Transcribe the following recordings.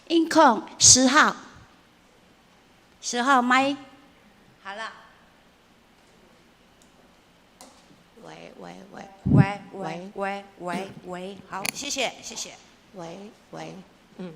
音控10号，10号麥，好了。喂喂喂喂喂喂喂喂，好，謝謝謝謝。喂喂，嗯。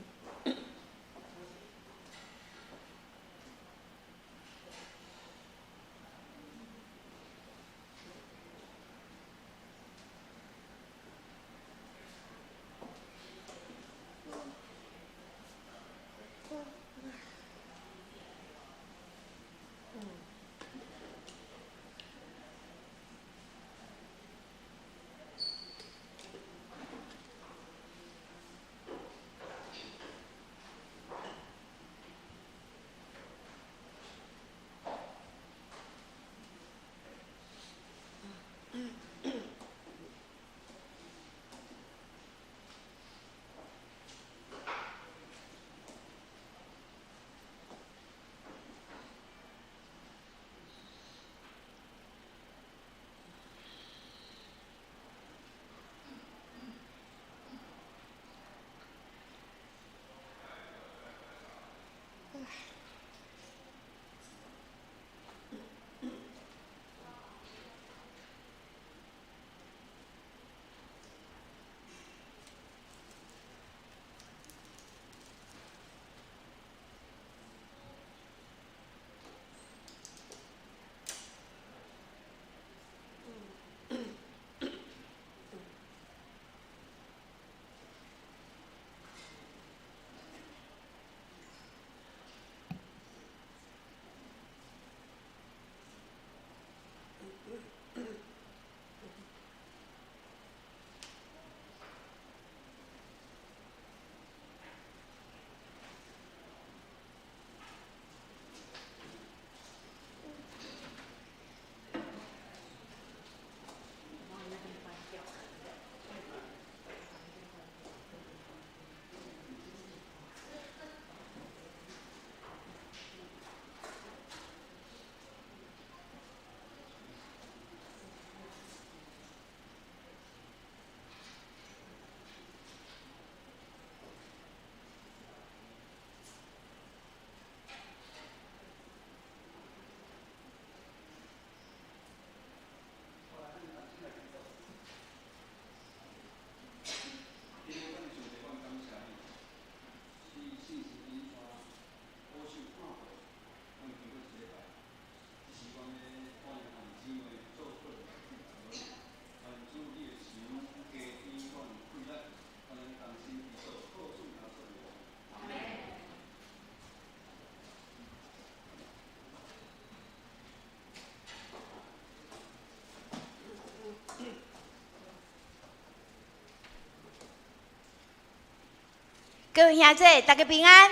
各位兄弟，大家平安。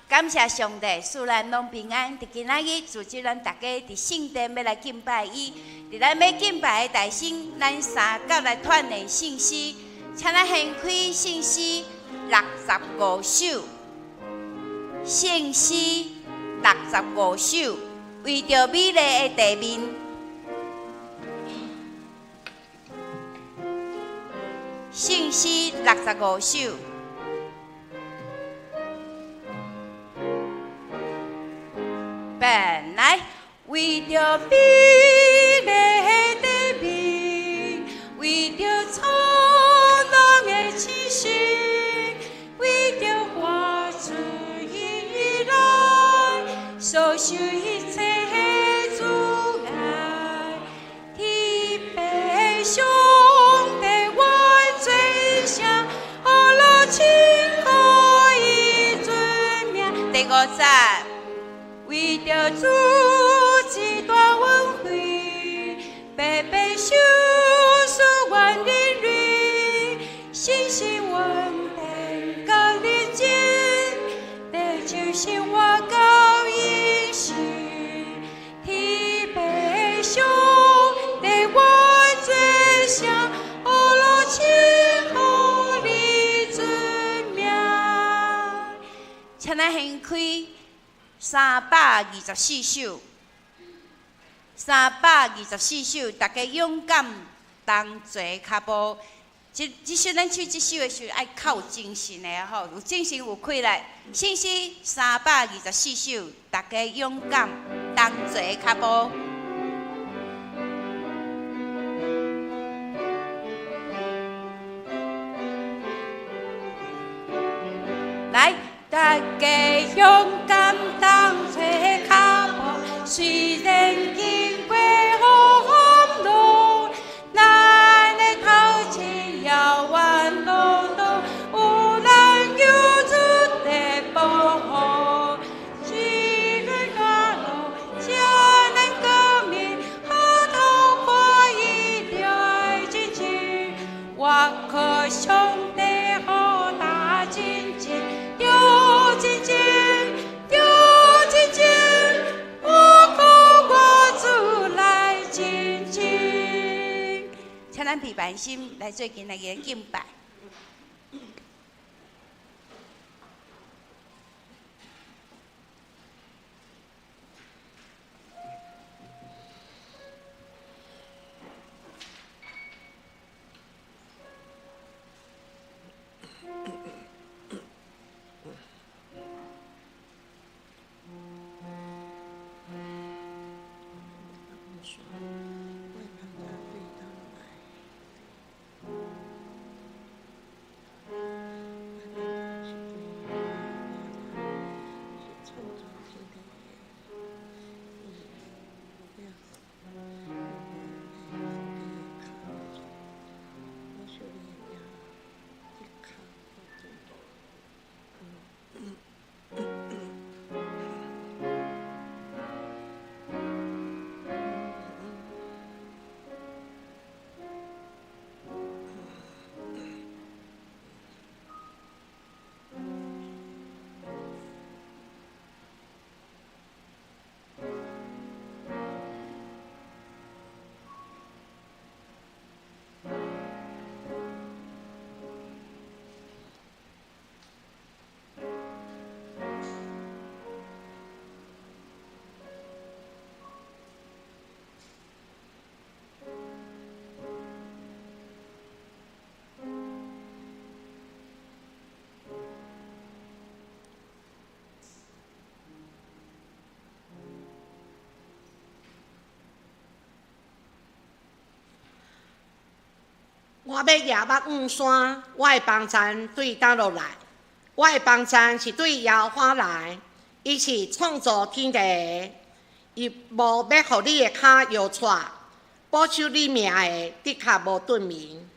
感謝上帝，賜咱攏平安。佇今仔日，組織咱大家佇聖殿欲來敬拜伊。佇咱欲敬拜的大先，咱三甲來串聯聖詩，請咱掀開聖詩六十五首。聖詩六十五首，為著美麗的地面。聖詩六十五首。本來為著美麗的地面，為著蒼老的氣息，為著我主以來所受一切的阻礙，天父上帝完全聖，阿羅稱呼伊尊名。第五節。為著主這大恩惠，白白受數萬人類，信心穩定甲認真，得救生活到永生。天父上帝完全聖，阿羅稱呼你尊名。請咱掀開324首，324首，大家勇敢同齊跤步。這首咱唱這首的時候，愛較有精神的吼，有精神有氣力。聖詩三百二十四首，大家勇敢同齊跤步。來，大家勇敢同齊跤步，雖然經過風浪，咱的頭前遙遠路途，有咱救主的保護。這個道路才能革命，好透過伊來支持，我靠上帝好大真情，著真情，著真情，我靠我主來真情。請咱彼班心來做今仔日的敬拜。我欲舉目向山，我的幫贊對佗落來？我的幫贊是對耶和華來，伊是創造天地的，伊無欲予你的跤搖掣，保守你命的，的確無頓眠。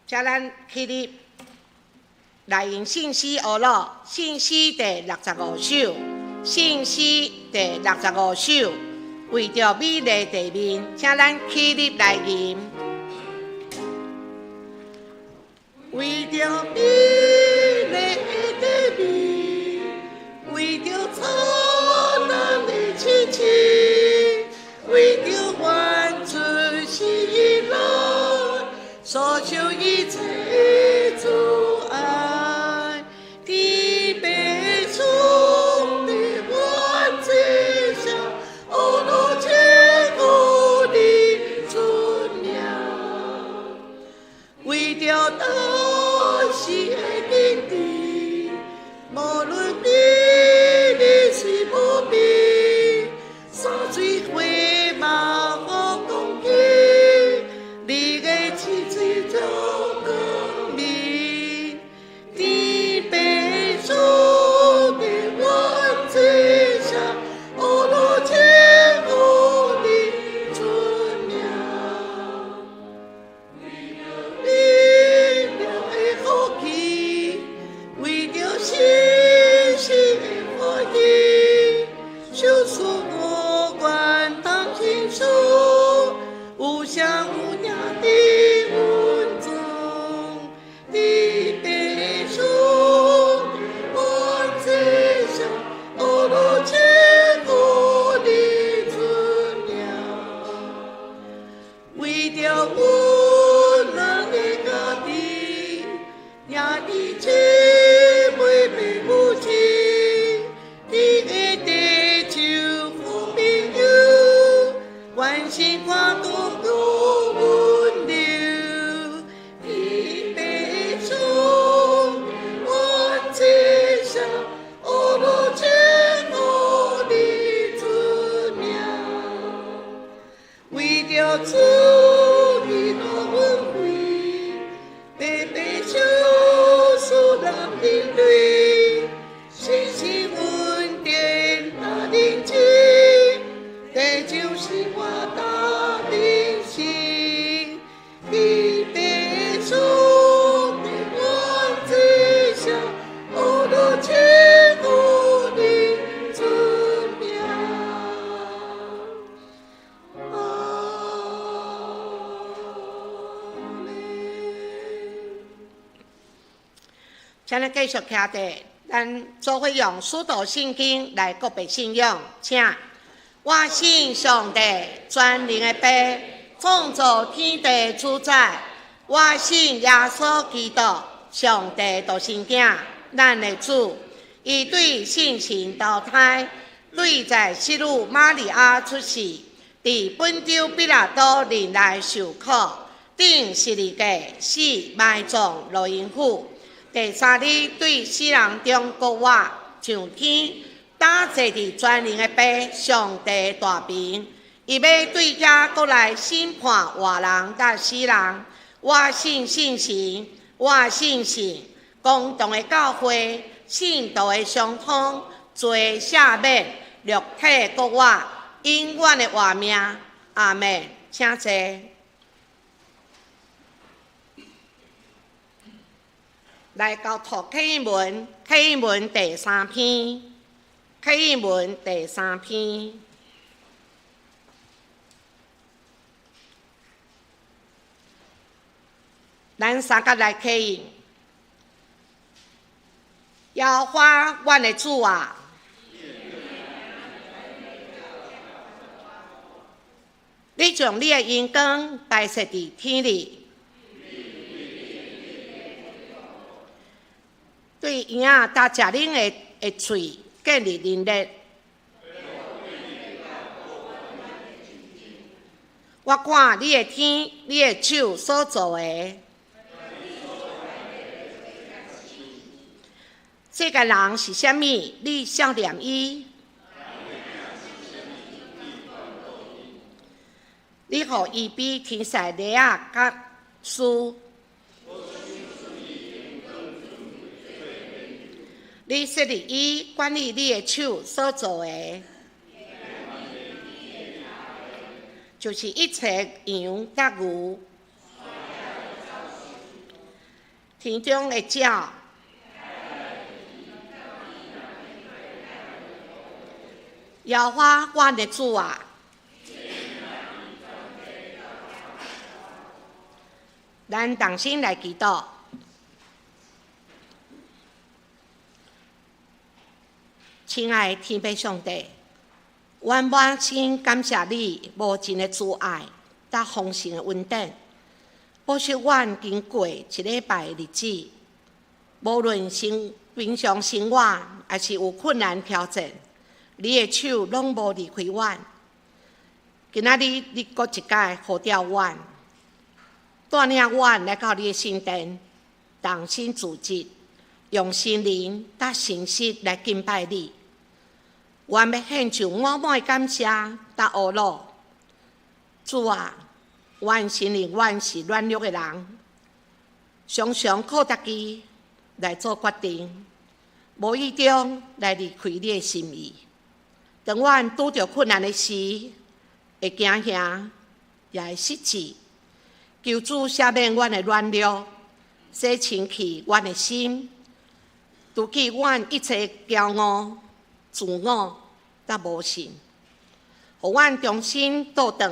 請咱起立來用聖詩學樂，聖詩第65首，聖詩第65首，為著美麗地面，請咱起立來吟。為著美麗的地面，為著燦爛的青青，為著萬出喜樂，所求一切阻礙，地被衝的萬之下，哦，羅千古的尊名，為著大喜的天地，無論美麗是無比，山水花馬好光景，你的氣質足光明，地被衝的萬之下，哦，羅千古的尊名，為了的福氣，為著信心請咱繼續徛佇，咱做伙用使徒信經來告白信仰，請。我信上帝全能的父，創造天地主宰。我信耶穌基督，上帝獨生囝，咱的主。伊對聖神投胎，對在聖女瑪利亞出世，佇本丟彼拉多任內受苦，釘十字架死埋葬落陰府。第三日對死人中復活，上天，搭坐佇全能的父上帝大爿。伊欲對遐閣來審判活人佮死人。我信聖神，我信聖公同的教會，聖徒的相通，罪赦免，肉體復活，永遠的活命。阿們，請坐。來交託啟應文，啟應文第三篇，啟應文第三篇。咱三甲來啟應。耶和華，阮的主啊！你將你的榮光擺設佇天裡，對嬰仔佮食奶的喙建立能力。我看你的天，你的手所造的，世間人是啥物？你想念伊？你予伊比天使犁仔較輸。你設立伊管理你的手所造的，就是一切羊佮牛，天中的鳥。耶和華，阮的主啊！咱同心來祈禱。親愛的天父上帝，阮滿心感謝你無盡的慈愛，佮豐盛的恩典，保守阮經過一禮拜的日子，無論生平常生活，抑是有困難挑戰，你的手攏無離開阮。今仔日你閣一擺呼召阮，帶領阮來到你的聖殿，同心組織，用心靈佮誠實來敬拜你。阮欲獻上滿滿的感謝佮呵咾。主啊，阮承認阮是軟弱的人，常常靠家己來做決定，無意中來離開你的心意。當阮拄著困難的時，會驚嚇，也會失志。求主赦免阮的軟弱，洗清去阮的心，除去阮一切驕傲、自我佮無信，予阮重新倒轉，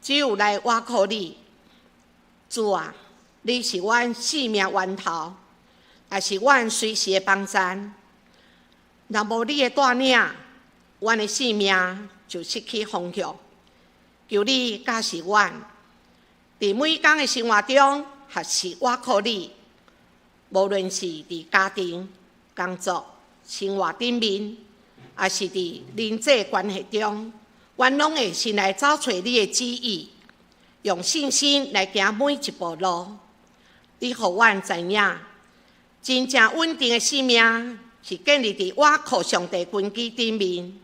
只有來倚靠你。主啊，你是阮生命源頭，也是阮隨時的幫贊。若無你的帶領，阮的生命就失去方向。求你教示阮，佇每工的生活中學習倚靠你，無論是佇家庭、工作、生活頂面，抑是佇人際關係中，阮攏會先來找揣你的旨意，用信心來行每一步路。你予阮知影，真正穩定的生命是建立佇倚靠上帝根基頂面。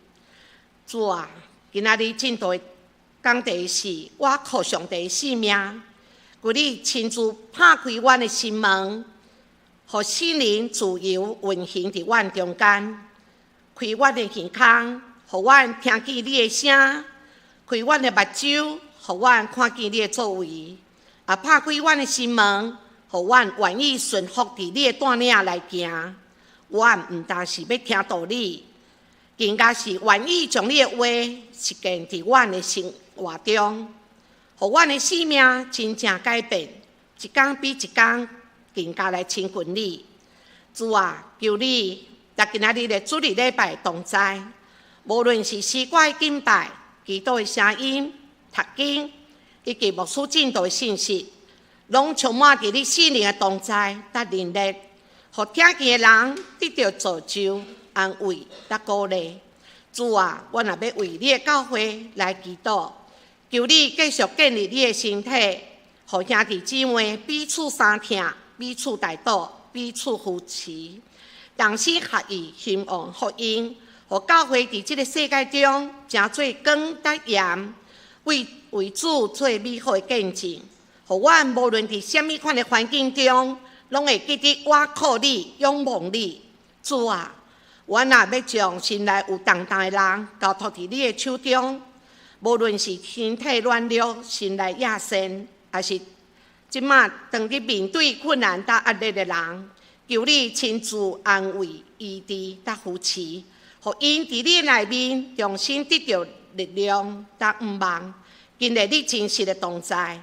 主啊，今仔日真大的講題是倚靠上帝的生命，求你親自拍開阮的心門，予聖靈自由運行佇阮中間，開阮的耳孔，予阮聽見你的聲；開阮的目睭，予阮看見你的作為；也拍開阮的心門，予阮願意順服佇你的帶領來行。阮毋但是欲聽道理，更加是願意將你的話實踐佇阮的生活中，予阮的生命真正改變，一工比一工更加來親近你。主啊，求你佇今仔日的主日禮拜同在，無論是詩歌的敬拜、祈禱的聲音、讀經，以及牧師證道的信息，攏充滿佇你聖靈的同在，佮能力，予聽見的人得著造就、安慰、佮鼓勵。主啊，阮也欲為你的教會來祈禱，求你繼續建立你的身體，予兄弟姊妹彼此相疼、彼此代禱、彼此扶持，同心合意興旺福音，予教會佇這个世界中成做光佮鹽，為為主做美好的見證。予阮無論佇啥物款的環境中，攏會記得倚靠你、仰望你。主啊，阮也欲將心內有重擔的人交託佇你的手中，無論是身體軟弱、心內野心，抑是這馬當佇面對困難佮壓力的人，求你親自安慰、醫治、佮扶持，予𪜶佇你內面重新得著力量佮向望，經歷你真實的同在。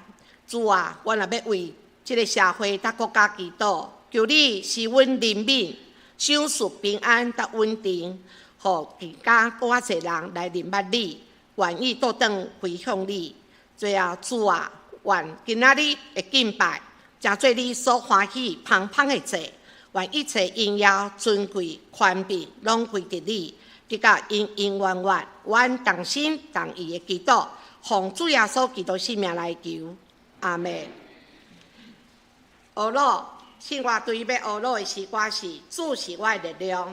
主啊，阮也欲為這个社會佮國家祈禱，求你賜阮憐憫、賞賜平安佮穩定，予更加閣較濟人來認捌你，願意倒轉歸向你。最後，主啊，願今仔日的敬拜，成做你所歡喜芳芳的祭，願一切榮耀、尊貴、權柄，攏歸佇你，直到永永遠遠。阮同心同意的祈禱，奉主耶穌基督聖名來求，阿們。學老，聖樂隊欲學老的詩歌是《主是我的力量》。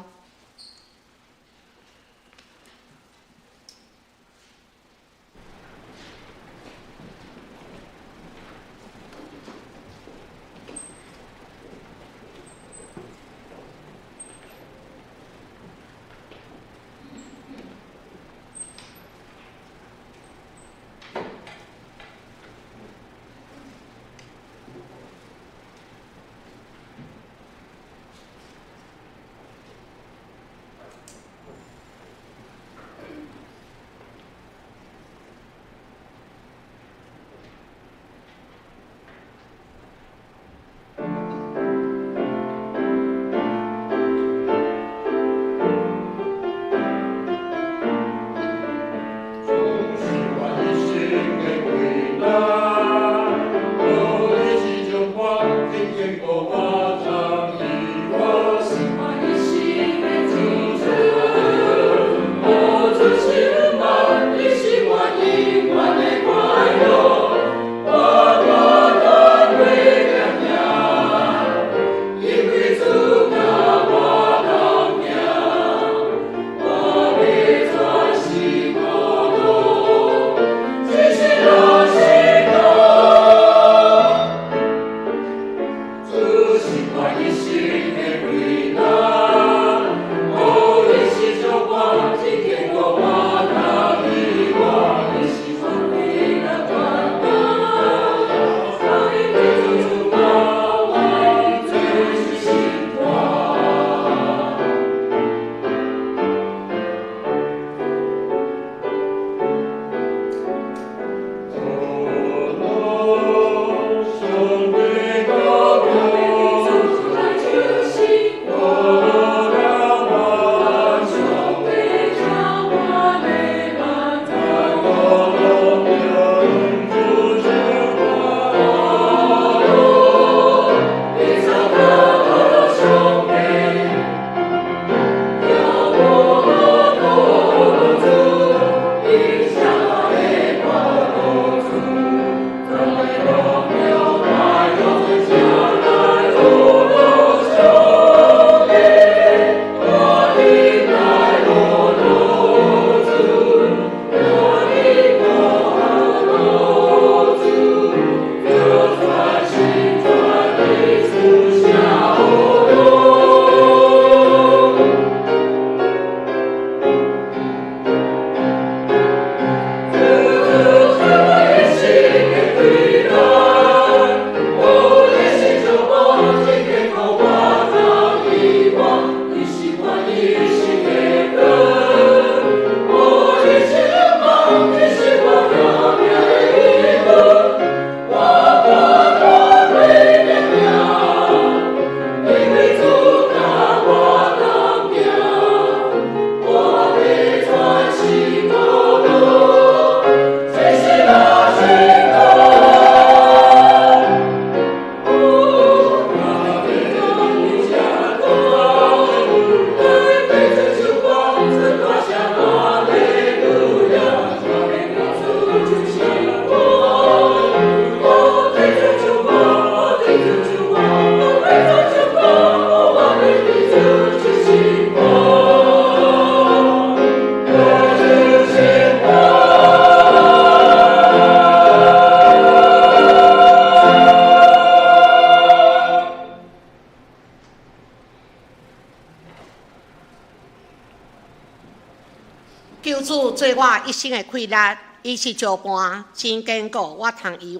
求主做我一生的氣力，伊是石盤，真堅固，我通依倚。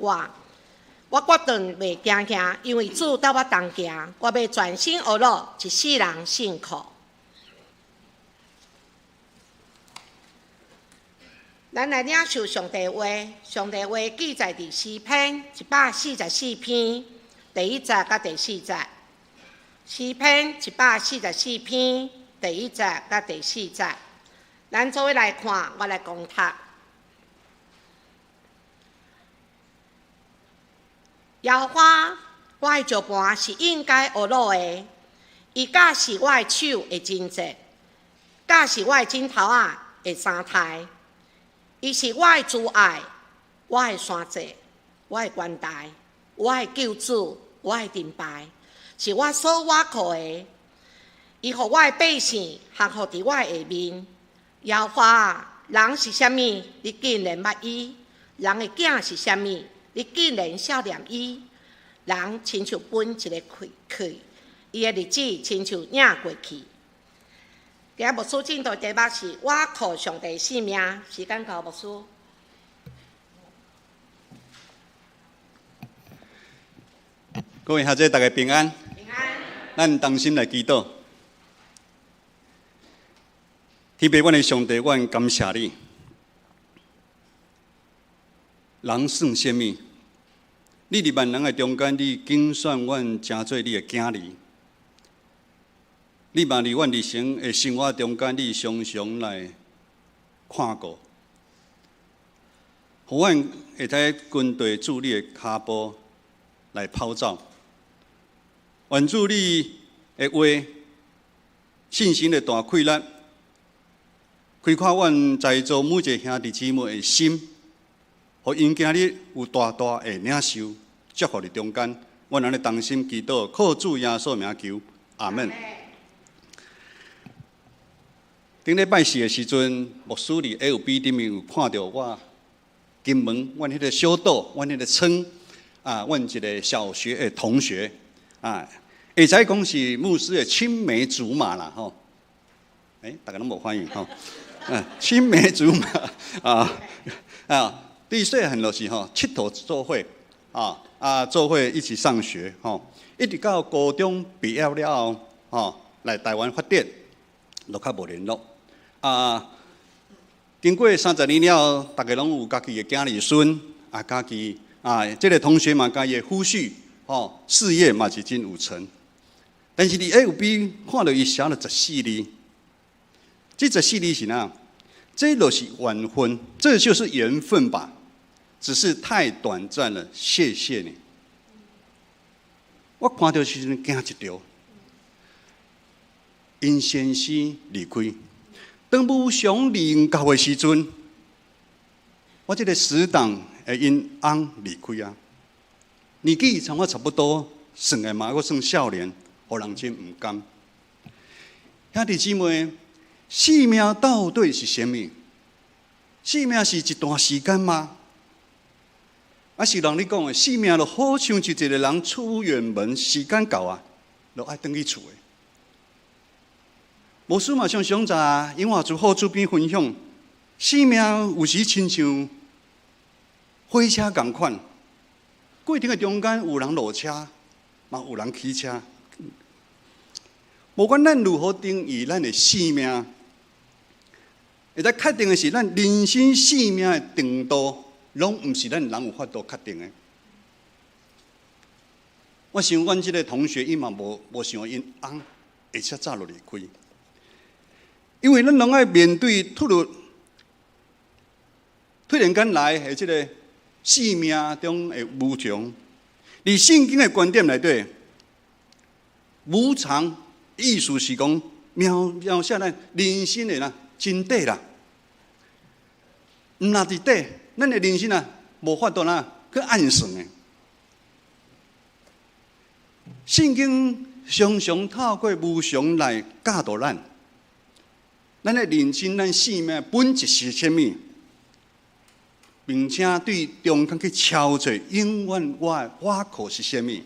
我決斷袂驚嚇，因為主佮我同行。我欲全心學樂，一世人信靠。咱來領受上帝話，上帝話記載佇詩篇144篇第一節佮第四節。詩篇144篇第一節佮第四節，咱做伙來看，我來講讀。耶和華，我的石盤是應該呵咾的，伊教示我的手會征戰，教示我的指頭仔會相刣。伊是我的慈愛，我的山寨，我的懸台，我的救主，我的盾牌，是我所倚靠的。伊予我的百姓降服佇我的下面。耶和華，人是啥物？你竟然捌伊？人的囝是啥物？你竟然惜念伊？人親像分一个氣，伊的日子親像影過去。今仔牧師證道題目是倚靠上帝性命，時間交牧師。各位兄弟，大家平安。平安。咱同心來祈禱。天父，阮的上帝，阮感謝你。人算啥物？你佇萬人的中間，你揀選阮成做你的囝兒。你嘛佇阮日常的生活中間，你常常來看顧，予阮會使跟隨主你的跤步來跑走。願主你的話，信心的大氣力，開闊阮在座每一个兄弟姊妹的心，予𪜶今日有大大的領受，祝福佇中間。阮按呢同心祈禱，靠主耶穌名求，阿門。頂禮拜四的時陣，牧師佇 FB 頂面有看著我金門，阮彼个小島，阮彼个村啊，阮一个小學的同學啊，會使講是牧師的青梅竹馬啦吼。欸，大家攏無反應吼。青梅竹馬啊啊，對細漢就是吼，𨑨迌做伙啊啊，做伙一起上學吼，一直到高中畢業了後吼，來台灣發展，就較無聯絡。啊，經過30年了後，逐家攏有家己的囝兒孫，啊，家己啊，這个同學嘛，家己的夫婿，吼，事業嘛是真有成。但是佇 FB 看著伊寫了十四字，這十四字是哪？這就是緣分，這就是緣分吧，只是太短暫了。謝謝你。我看著時陣驚一跳，𪜶先生離開。當無常臨到的時陣，我這个死黨會𪜶翁離開啊。年紀參我差不多，算的嘛，閣算少年，予人真毋甘。兄弟姊妹，生命到底是啥物？生命是一段時間嗎？啊，是人咧講的，生命就好像是一个人出遠門，時間到啊，就愛轉去厝的。牧師嘛常常在英華主好主邊分享，生命有時親像火車仝款，過程的中間有人落車，嘛有人起車。無管咱如何定義咱的生命，會使確定的是，咱人生生命的長度，攏毋是咱人有法度確定的。我想，阮這个同學伊嘛無想𪜶翁會遮早就離開。因為咱攏愛面對突然間來的這个生命中的無常。佇聖經的觀點內底，無常意思是講描寫咱人生的啦真諦啦。毋若是底，咱的人生啊，無法度啦去按算的。聖經常常透過無常來教導咱。咱的人生，咱生命本質是啥物？並且對中間去超越，永遠我的倚靠是啥物？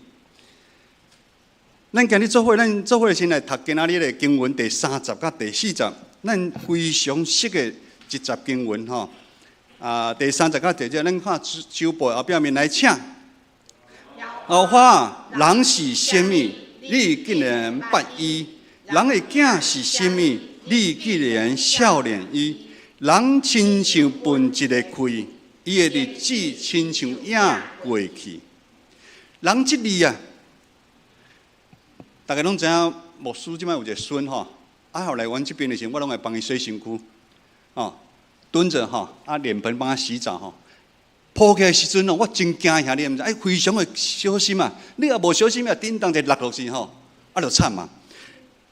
咱今日做伙，咱做伙先來讀今仔日的經文第三節佮第四節，咱非常熟的一一節經文吼。啊，第三節到第節，咱看周報後壁面來請。耶和華，人是啥物？你竟然捌伊？人的囝是啥物？你竟然數念伊？人親像糞一个氣，伊的日子親像影過去。人這字啊，大家攏知影，牧師這擺有一个孫吼，啊後來阮這邊的時陣，我攏會幫伊洗身軀，哦，蹲著吼，啊臉盆幫他洗澡吼。抱起來時陣哦，我真驚嚇，你毋知？愛非常的小心啊！你若無小心啊，叮當就落落去吼，啊就慘啊！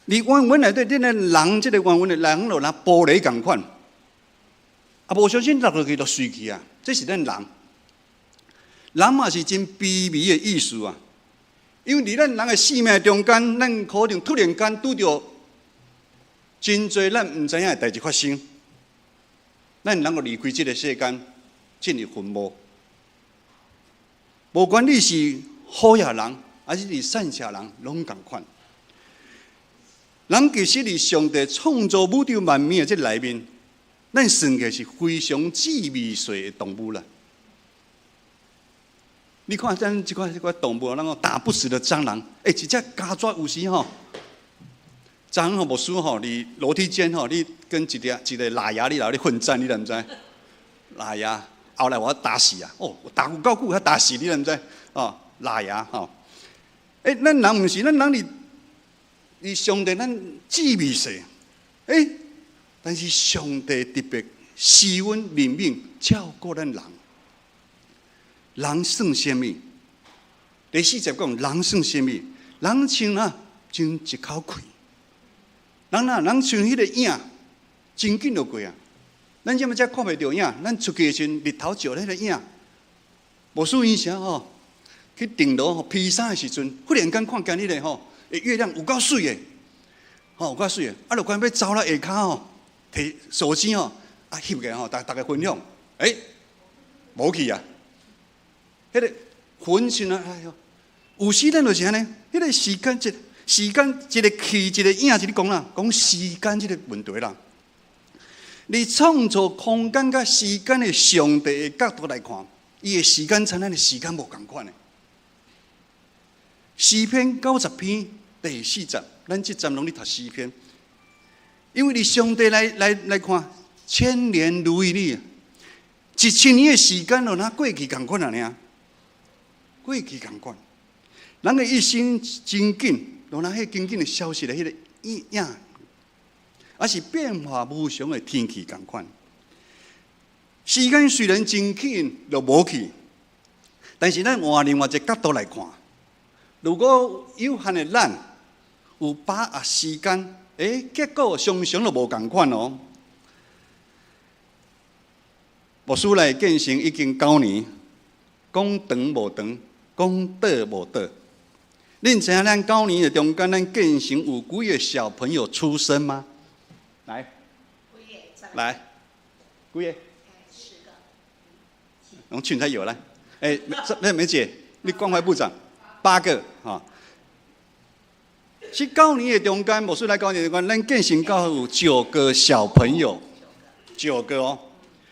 你原文內底，恁個人這個原文的人就若玻璃仝款，啊無小心落落去就碎去啊！這是咱人，人嘛是真卑微的意思啊！因為佇咱人的生命中間，咱可能突然間拄著真濟咱毋知影的代誌發生，咱人就離開這個世間，進入墳墓。無管你是好野人，還是你善下人，攏仝款。人其實佇上帝創造宇宙萬物的這內面，咱算起來是非常致微細的動物啦。你看咱這款這款動物，咱講打不死的蟑螂，欸，一隻虼蚻有時吼，昨昏吼牧師吼，佇樓梯間吼，你跟一個一個喇牙你來咧奮戰，你知毋知？喇牙後來我打死啊！哦，打有夠久才打死，你知毋知？哦，喇牙吼，欸，咱人毋是，咱人佇佇上帝咱至微細，欸，但是上帝特別施阮憐憫照顧咱人。人算啥物？第四節講人算啥物？人像啊，像一口氣。人啊，人像彼個影，真緊就過啊。咱這麼才看袂著影，咱出去的時陣，日頭照彼個影，無輸影啥吼。去頂樓吼披衫的時陣，忽然間看見彼個吼，月亮有夠媠的，吼有夠媠的。啊，就講欲走啦下跤吼，提手機吼，啊翕個吼，逐逐家分享，欸，無去啊。彼個分身啊，哎喲，有時咱就是按呢，彼個時間一時間一個氣一個影，是咧講啦，講時間這個問題啦。你創造空間佮時間的上帝的角度來看，伊的時間親咱的時間無仝款的。詩篇90篇第四節，咱這陣攏咧讀詩篇，因為你上帝來來來看，千年如一日，1000年的時間就若過去仝款爾。過去仝款，人的一生真緊，就若彼緊緊的消失的彼個影影，抑是變化無常的天氣仝款。時間雖然真緊就無去，但是咱換另外一個角度來看，如果有限的咱有把握時間，欸，結果常常就無仝款哦。牧師來建成已經九年，講長無長，講短無短。恁知影咱九年的中間，咱建成有幾個小朋友出生嗎？來，來，幾個？ 10個。攏凊彩有來。欸，那梅姐，你關懷部長，八個哈。是九年的中間，牧師來九年中間，咱建成教會有九個小朋友，九個哦。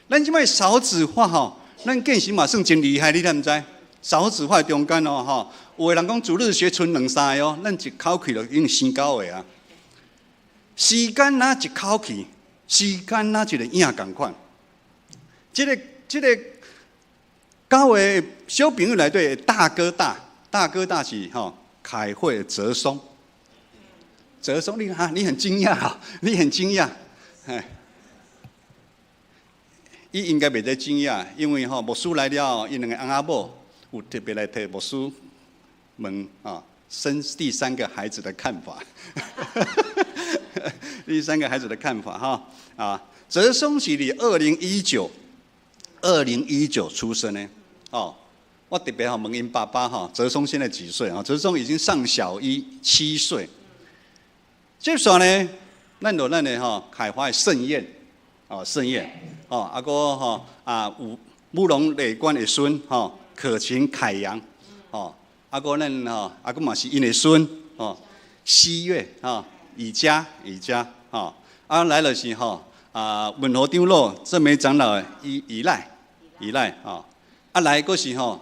咱這擺少子化吼，咱建成嘛算真厲害，你敢毋知？少子化中間哦，吼，有的人講主日學賰兩三个哦，咱一口氣就已經生九個啊。時間若一口氣，時間若一個影仝款。這個這個教會小朋友內底大哥大，大哥大是吼凱慧澤松，澤松，你看你很驚訝哈，你很驚訝，嘿。伊應該袂使驚訝，因為吼牧師來了，𪜶兩個翁仔某有特別來替牧師問啊，生第三個孩子的看法。第三個孩子的看法哈啊，澤松是佇2019出生的哦。我特別吼問𪜶爸爸哈，澤松現在幾歲啊？澤松已經上小一，7歲。接續呢，咱就咱的吼凱華的盛宴，哦盛宴，哦啊閣吼啊有武龍禮官的孫吼可晴凱陽，哦啊閣咱吼啊閣嘛是𪜶的孫哦，西月啊以嘉以嘉吼啊來了是吼啊，文和長老鄭梅長老的依依賴依賴吼，啊來閣是吼，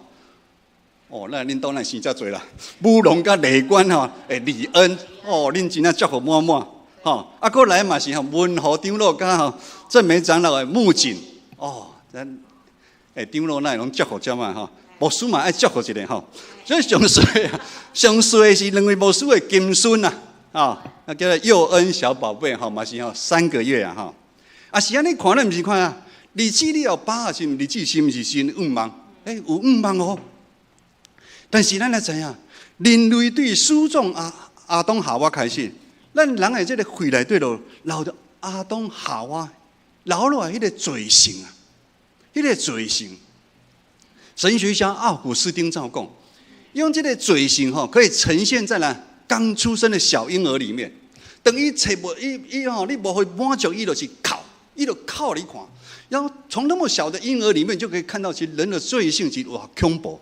哦，咱恁兜咱生遮濟啦，武龍佮麗冠吼，的李恩，哦，恁真正祝福滿滿，吼，啊，閣來嘛是吼文和長老佮吼鄭梅長老的木錦，哦，咱欸長老咱會攏祝福遮嘛吼，牧師嘛愛祝福一下吼，所以上細啊，上細是兩位牧師的金孫啊，啊，那叫做佑恩小寶貝吼，嘛是吼3個月啊吼，啊是按呢看，咱毋是看啊，日子了後飽是毋日子是毋是神願望？欸，有願望哦。但是咱來知影，人類對始祖亞當夏娃開始，咱人的這个血內底就留著亞當夏娃留落來彼个罪性啊，彼个罪性。神學家奧古斯丁怎講，用這个罪性吼，可以呈現在呢剛出生的小嬰兒裡面。當伊揣無伊伊吼，你無予滿足伊，就是哭，伊就哭你看。然後從那麼小的嬰兒裡面就可以看到，其實人的罪性是偌恐怖。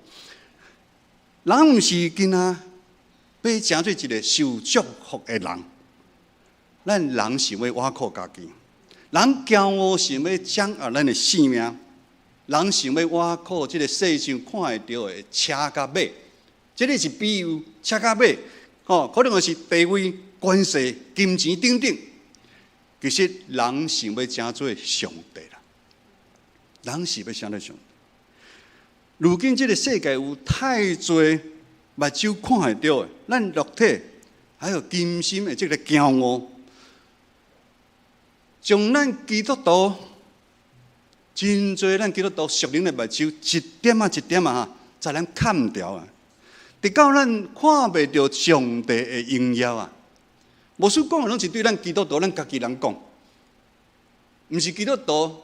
人毋是囡仔，欲成做一个受祝福的人。咱人想欲倚靠家己，人驕傲想欲掌握咱的性命，人想欲倚靠這个世上看會著的車佮馬，這个是比喻，車佮馬，吼，可能是地位、權勢、金錢等等。其實人想欲成做上帝啦，人是欲成做上帝。如今這个世界有太濟目睭看會著的，咱肉體還有甘心的這个驕傲，將咱基督徒真濟咱基督徒屬靈的目睭一點仔一點仔哈，在咱砍掉啊，直到咱看袂著上帝的榮耀啊！牧師講的攏是對咱基督徒，咱家己人講，毋是基督徒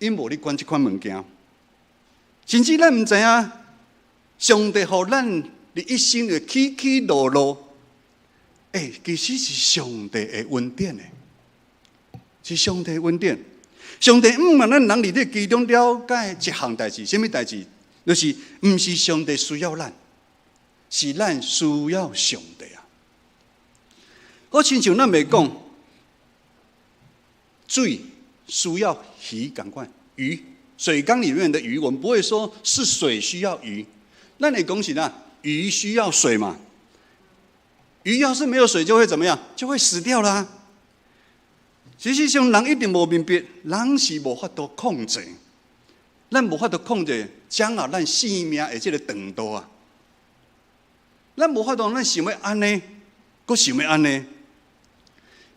，𪜶無咧管這款物件。甚至咱毋知影，上帝予咱佇一生的起起落落，欸，其實是上帝的恩典的，是上帝的恩典。上帝毋讓咱人佇這其中了解一項代誌，啥物代誌？就是毋是上帝需要咱，是咱需要上帝啊。好親像咱袂講，水需要魚仝款，魚。水缸裡面的魚，我們不會說是水需要魚，那你講是哪？魚需要水嘛？魚要是沒有水，就會怎麼樣？就會死掉啦。事實上，人一定無明白，人是無法度控制，咱無法度控制掌握咱性命的這个長度啊。咱無法度，咱想欲按呢，閣想欲按呢。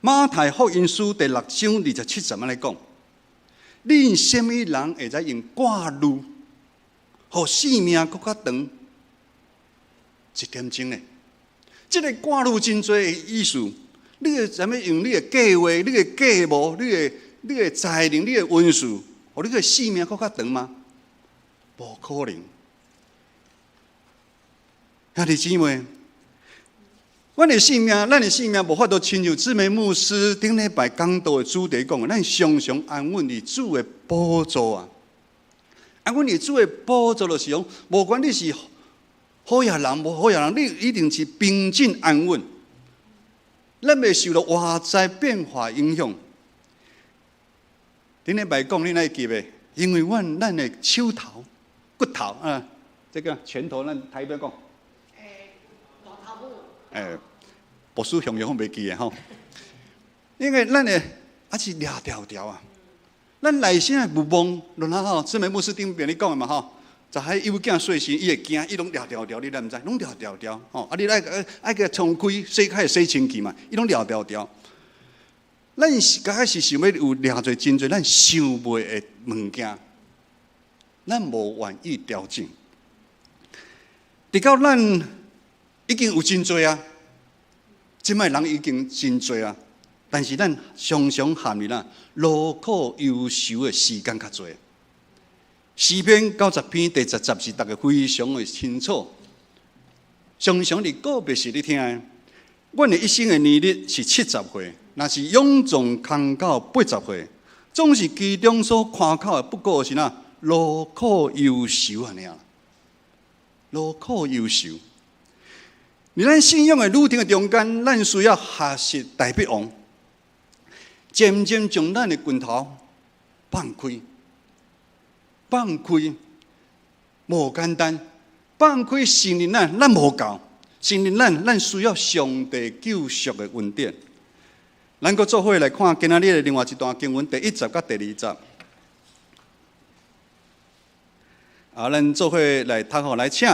馬太福音書第六章27節按呢講。恁啥物人會使用掛慮，予性命閣較長一點鐘呢？這个掛慮真濟的意思，你會啥物用你的計劃、你的計謀、你的才能、你的恩賜，予你的性命閣較長嗎？無可能。兄弟姊妹，阮的性命，咱的性命無法度親像姊妹牧師頂禮拜講道的主題講的，咱常常安穩佇主的寶座啊！安穩佇主的寶座，就是講，無管你是好野人，無好野人，你一定是平靜安穩。咱袂受著外在變化影響。頂禮拜講，你哪會記袂？因為阮咱的手頭、骨頭啊，這个拳頭，咱台語講。欸，牧師雄雄袂記的吼，因為咱的還是掠條條啊，咱內心的欲望，論下吼，姊妹牧師頂邊咧講的嘛吼，就喺幼囝細時，伊會驚，伊攏掠條條，你敢毋知？攏掠條條，吼，啊，你愛愛共沖開，洗開洗清氣嘛，伊攏掠條條。咱是剛開始想欲有掠濟真濟，咱想袂的物件，咱無願意調整，直到咱已經有真濟啊。這擺人已經真濟啊，但是咱常常陷入啦勞苦憂愁的時間較濟。詩篇90篇第10節是逐家非常的清楚，常常佇告別式咧聽的。阮的一生的年日是70歲，若是勇壯康到80歲，總是其中所誇口的，不過是哪勞苦憂愁按呢爾，勞苦憂愁。佇咱信仰的旅程的中間，咱需要學習大衛王。漸漸將咱的拳頭放開，放開，無簡單，放開承認咱，咱無夠，承認咱，咱需要上帝救贖的恩典。咱閣做伙來看今仔日的另外一段經文，第一節佮第二節。啊，咱做伙來讀吼，來請。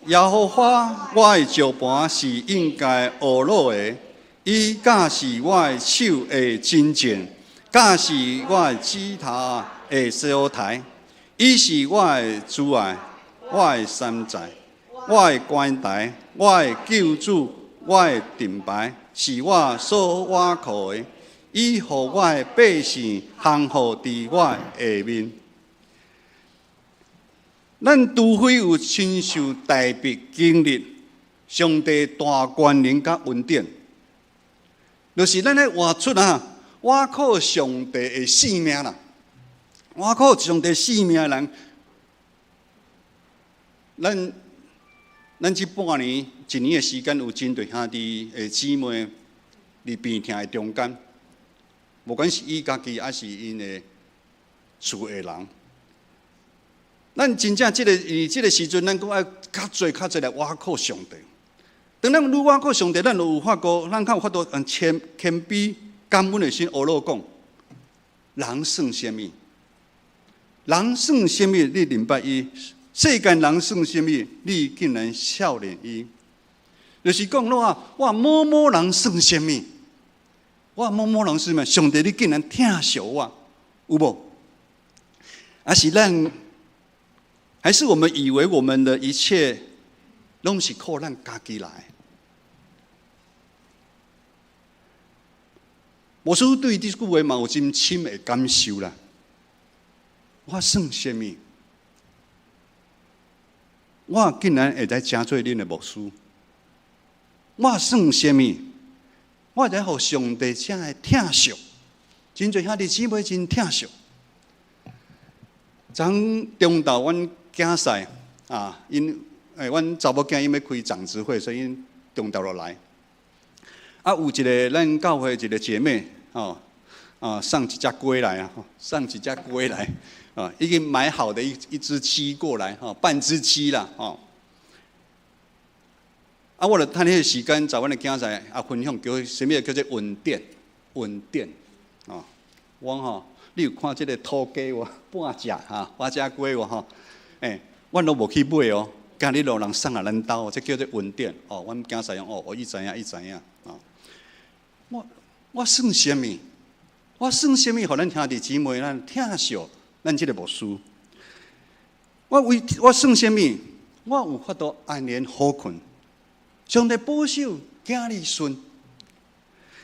耶和華，我的石磐是應該呵咾的，伊教示我的手的征戰，教示我的指頭的相刣。伊是我的慈愛，我的山寨，我的關台，我的救主，我的盾牌，是我所倚靠的。伊予我的百姓降服佇我的下面。咱除非有親像大衛經歷上帝大權能佮恩典，就是咱咧活出啊，倚靠上帝的性命啦，倚靠上帝性命的人，咱這半年一年的時間，有真濟兄弟的姊妹佇病痛的中間，無管是伊家己，抑是𪜶的厝的人。咱真正這个佇這个時陣，咱閣愛較濟較濟來倚靠上帝。當咱愈倚靠上帝，咱就有法度，咱較有法度用謙謙卑感恩的心，呵咾講，人算啥物？人算啥物？你憐捌伊？世間人算啥物？你竟然孝念伊？就是講我我某某人算啥物？我某某人算啥物？上帝，你竟然疼惜我，有無？還是咱？還是我們以為我們的一切攏是靠咱家己來？牧師對這句話嘛有真深的感受啦。我算啥物？我竟然會使成做恁的牧師？我算啥物？我會使予上帝這樣疼惜，真濟兄弟姊妹真疼惜。昨中晝阮囝婿啊，𪜶阮查某囝𪜶欲開長執會，所以𪜶中晝落來。啊，有一个咱教會一个姐妹，哦，啊，送一隻雞來啊，送一隻雞來，啊，已經買好的一隻雞過來，吼，半隻雞啦，吼。啊，我就趁彼个時間，就阮的囝婿啊分享叫啥物叫做恩典，恩典，哦，我吼，你有看這个土雞無？半隻哈，半隻雞無吼？欸，阮攏無去買哦，今日路人送來咱兜，這叫做恩典哦。阮囝婿講哦，我伊知影，伊知影哦。我算啥物？我算啥物？予咱兄弟姊妹咱疼惜咱這个牧師。我為我算啥物？我有法度安眠好睏。上帝保守囝兒孫。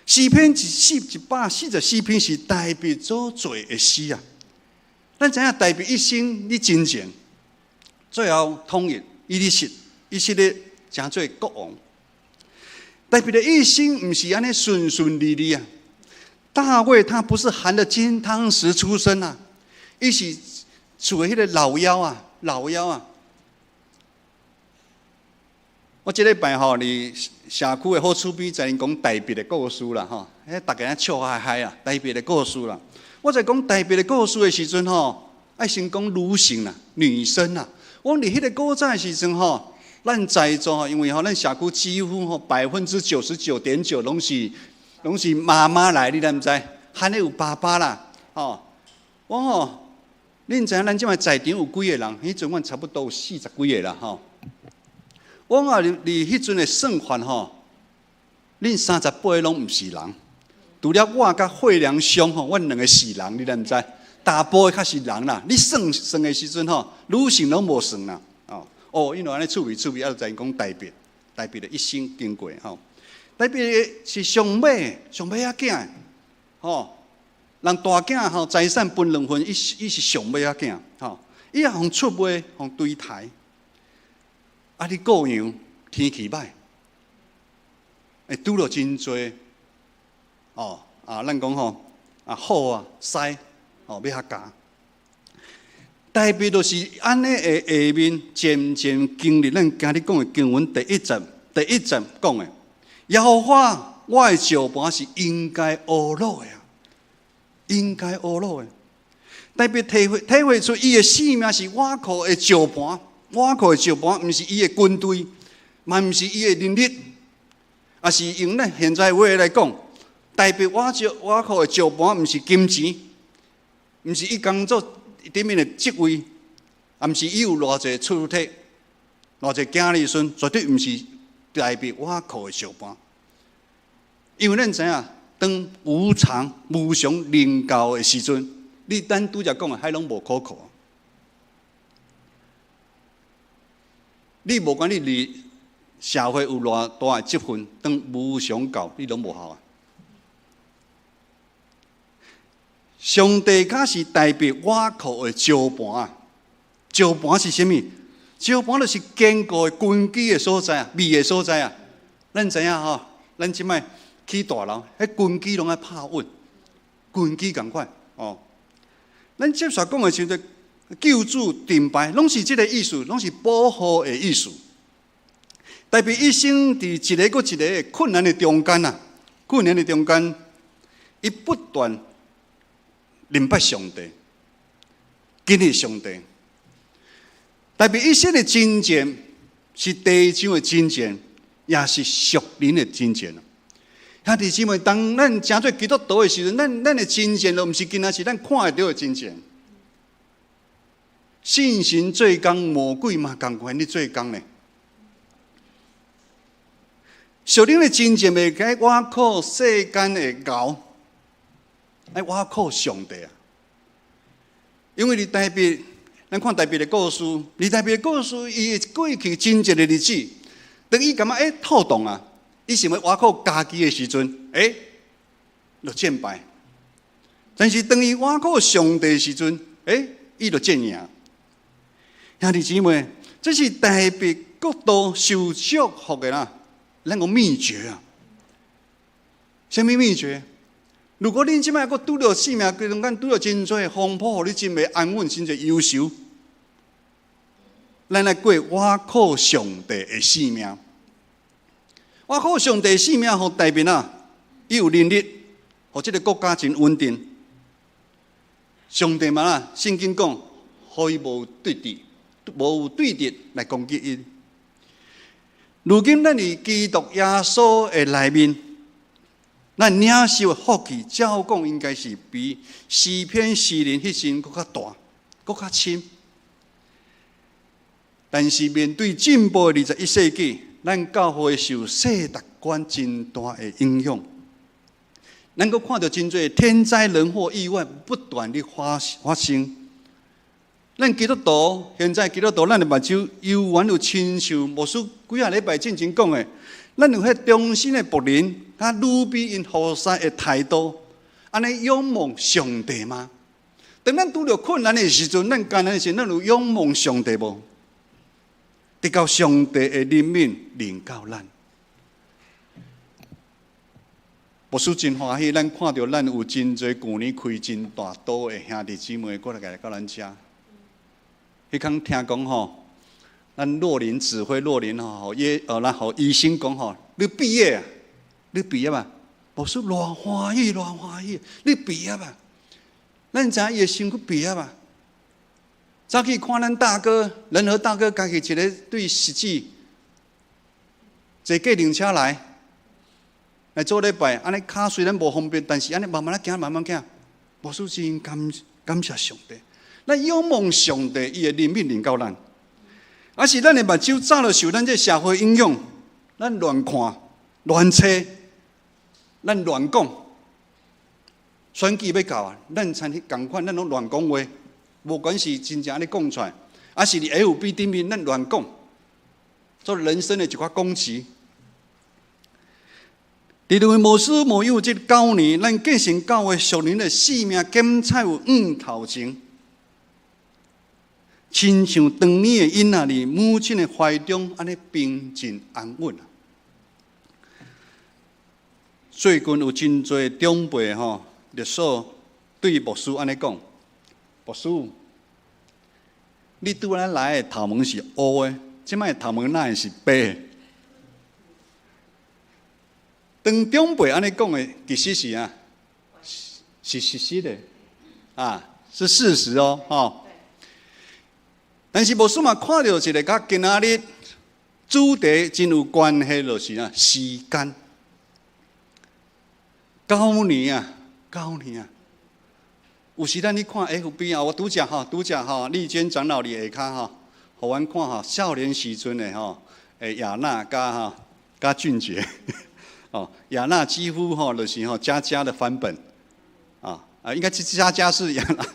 詩篇144篇是大衛所做的詩啊。咱知影大衛一生咧征戰，最後統一以色列成做國王。大衛的一生毋是按呢順順利利啊。大衛他不是含著金湯匙出生啊，伊是厝的彼个老幺啊，老幺啊。我這禮拜吼，佇社區的好處比在講大衛的故事啦，吼，彼逐家笑嗨嗨啊，大衛的故事啦。我在講大衛的故事的時陣吼，愛先講女性啦，女生啦。我佇彼个古早的時陣吼，咱在座吼，因為吼，咱社區幾乎吼99.9%攏是媽媽來，你敢毋知？罕咧有爸爸啦，吼。我吼，恁知影咱這擺在場有幾個人？彼陣阮差不多有四十幾個啦，吼。我啊，佇彼陣的算法吼，恁38個攏毋是人，除了我佮惠良兄吼，阮兩個是人，你敢毋知？大部分較是人啦。你算算的時陣吼，女性攏無算啦。哦，哦，因為按呢趣味趣味，啊，就知影講大衛，大衛的一生經過吼。大衛是上尾上尾仔囝，吼，人大囝吼財產分兩份，伊是上尾仔囝，吼，伊也予出賣，予對刣。啊！你顧羊天氣歹，會拄著真濟哦啊！咱講吼啊虎啊獅哦欲遐咬，大衛就是按呢的下面漸漸經歷咱今日講的經文第一節，第一節講的，耶和華我的石磐是應該呵咾的啊！應該懊惱的。大衛體會出伊的性命是倚靠的石盤，倚靠的石盤，毋是伊的軍隊，嘛毋是伊的能力，抑是用咱現在話來講，大衛倚靠的石盤，毋是金錢，毋是伊工作頂面的職位，也毋是伊有偌濟出體，偌濟囝兒孫，絕對毋是大衛倚靠的石盤。因為咱知影，當無常無常臨到的時陣，你咱拄才講的，彼攏無可靠。你無管你佇社會有偌大的職分，當無常到，你攏無效啊！上帝較是大衛倚靠的石盤啊！石盤是啥物？石盤就是堅固的根基的所在啊，覕的所在啊。咱知影吼，咱這擺起大樓，彼根基攏愛拍穩，根基仝款哦。咱接續講的時陣，救主盾牌，攏是這个意思，攏是保護的意思。大衛一生佇一个閣一个困難的中間啊，困難的中間，伊不斷認捌上帝，經歷上帝。大衛一生的征戰是地上的征戰，也是屬靈的征戰。兄弟姊妹，當咱成做基督徒的時陣，咱的征戰都毋是干焦是咱看會著的征戰。信神做工，魔鬼嘛仝款咧做工呢。屬靈的征戰袂使倚靠世間的𠢕，愛倚靠上帝啊！因為佇大衛，咱看大衛的故事，佇大衛的故事，伊的過去真濟的日子，當伊感覺妥當啊，伊想欲倚靠家己的時陣，就戰敗。但是當伊倚靠上帝的時陣，伊就戰贏。兄弟姊妹，這是大衛國度受祝福的啦，咱講秘訣啊。啥物秘訣？如果恁這擺閣拄著生命中間拄著真濟風波，予你真袂安穩，真濟憂愁，咱來過倚靠上帝的生命。倚靠上帝性命，予大衛啊，伊有能力，予這个國家真穩定。上帝嘛啦，聖經講，予伊無對敵，無對敵來攻擊伊。如今咱佇基督耶穌的內面，咱領受的福氣，照講應該是比詩篇詩人彼時閣較大、閣較深。但是面對進步的21世紀，咱教會受世界觀真大的影響，咱閣看著真濟天災人禍、意外不斷咧發生。咱基督徒現在基督徒，咱的目睭猶原有親像牧師幾仔禮拜進前講的，咱有彼忠心的僕人，佮呂比𪜶服侍的態度，按呢仰望上帝嗎？當咱拄著困難的時陣，咱艱難的時陣，咱有仰望上帝無？直到上帝的憐憫臨到咱，牧師真歡喜，咱看著咱有真濟舊年開真大刀的兄弟姊妹過來到咱遮。彼工聽講吼，咱若琳指揮若琳吼，也哦，咱予醫生講吼，你畢業啊，你畢業啊，牧師偌歡喜，偌歡喜，你畢業啊，咱知影伊的身軀畢業啊。早起看咱大哥，仁和大哥，家己一个對實際坐計程車來做禮拜，按呢跤雖然無方便，但是按呢慢慢仔行，慢慢行，牧師真感謝上帝。咱仰望上帝，伊的憐憫臨到咱，抑是咱的目睭早就受咱這社會影響，咱亂看、亂揣、咱亂講。選舉欲到啊，咱親彼仝款，咱攏亂講話，無管是真正按呢講出來，抑是佇 FB 頂面咱亂講，做人生的一寡講詞。佇認為牧師牧養這九年，咱繼承教會屬靈的性命檢測有五頭前，親像當年的嬰仔佇母親的懷中，按呢平靜安穩啊。最近有真濟長輩吼，律所對牧師按呢講：牧師，你拄仔來的頭毛是烏的，這擺頭毛哪會是白的？當長輩按呢講的，其實是啊，是事實的，啊，是事實哦，吼。但是牧師嘛看著一个佮今仔日主題真有關係，就是啊時間。九年啊，九年啊，有時咱去看 FB 啊，我拄才吼，拄才吼，麗娟長老佇下跤吼，予阮看吼，少年時陣的吼，誒亞娜佮吼佮俊傑，哦，亞娜幾乎吼就是吼佳佳的翻本，啊啊，應該是佳佳是亞娜，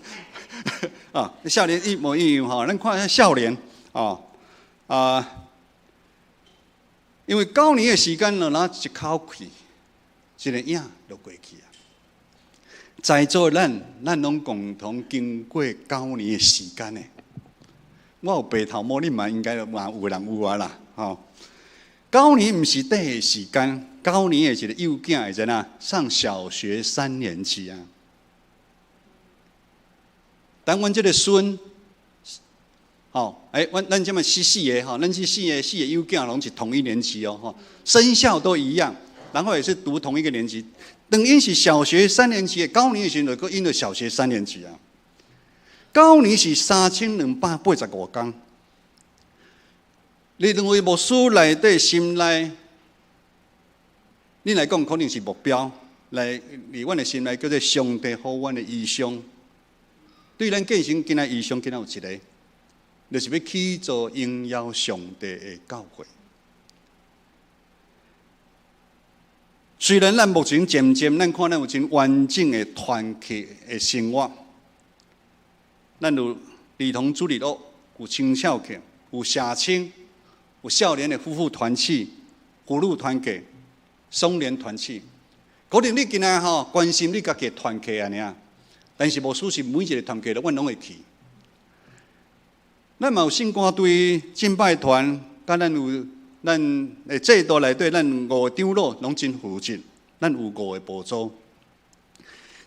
啊，少年一模一樣吼，咱看下少年，哦啊，因為九年的時間呢，咱一口氣，一个影就過去啊。在座咱，咱攏共同經過九年的時間呢。我有白頭毛，你嘛應該嘛有人有啊啦，吼。九年毋是短的時間，九年的一個幼囝會怎啊？上小學三年級啊。等阮這个孫，吼，欸，阮咱這麼是四個吼，咱這四個四個幼囝攏是同一年級哦，吼，生肖都一樣，然後也是讀同一個年級。等𪜶是小學三年級的，九年的時陣，閣𪜶就小學三年級啊。九年是3285天。你認為牧師內底心內，你來講可能是目標，來佇阮的心內叫做上帝予阮的異象。對咱繼承今仔異象，今仔有一个，就是欲起造榮耀上帝的教會。雖然咱目前漸漸，咱看咱有真完整的團契的生活，咱有兒童主日學，有青少年，有社青，有少年的夫婦團契、婦女團契、雙聯團契。可能你今仔吼關心你家己的團契按呢，但是牧師是每一个團契都阮攏會去。咱嘛有聖歌隊、敬拜團，佮咱有咱的制度內底，咱五个長老攏真負責，咱有五个步驟。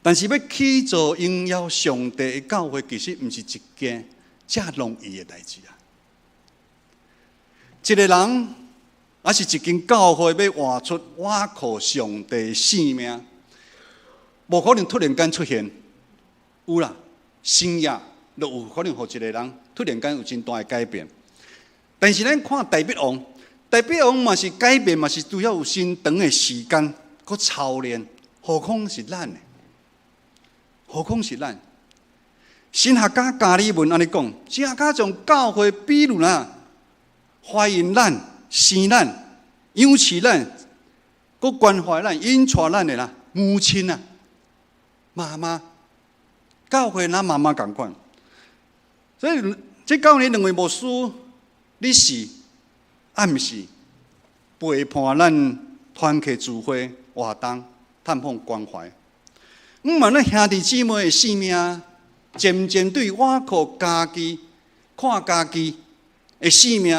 但是欲起造榮耀上帝的教會，其實毋是一件遮容易的代誌啊！一个人，抑是一間教會，欲活出倚靠上帝生命，無可能突然間出現。有啦，新約就有可能予一个人突然間有真大的改變。但是咱看大衛王，大衛王嘛是改變，嘛是需要有真長的時間閣操練，何況是咱呢？何況是咱？神學家加爾文按呢講，神學家將教會比喻啦，懷孕咱、生咱、養飼咱、閣關懷咱、引帶咱的啦，母親啊，媽媽，教會若媽媽仝款。所以這九年兩位牧師，你是暗示陪伴咱團契聚會活動、探訪關懷。毋嘛，咱兄弟姊妹的性命，漸漸對倚靠家己、看家己的性命，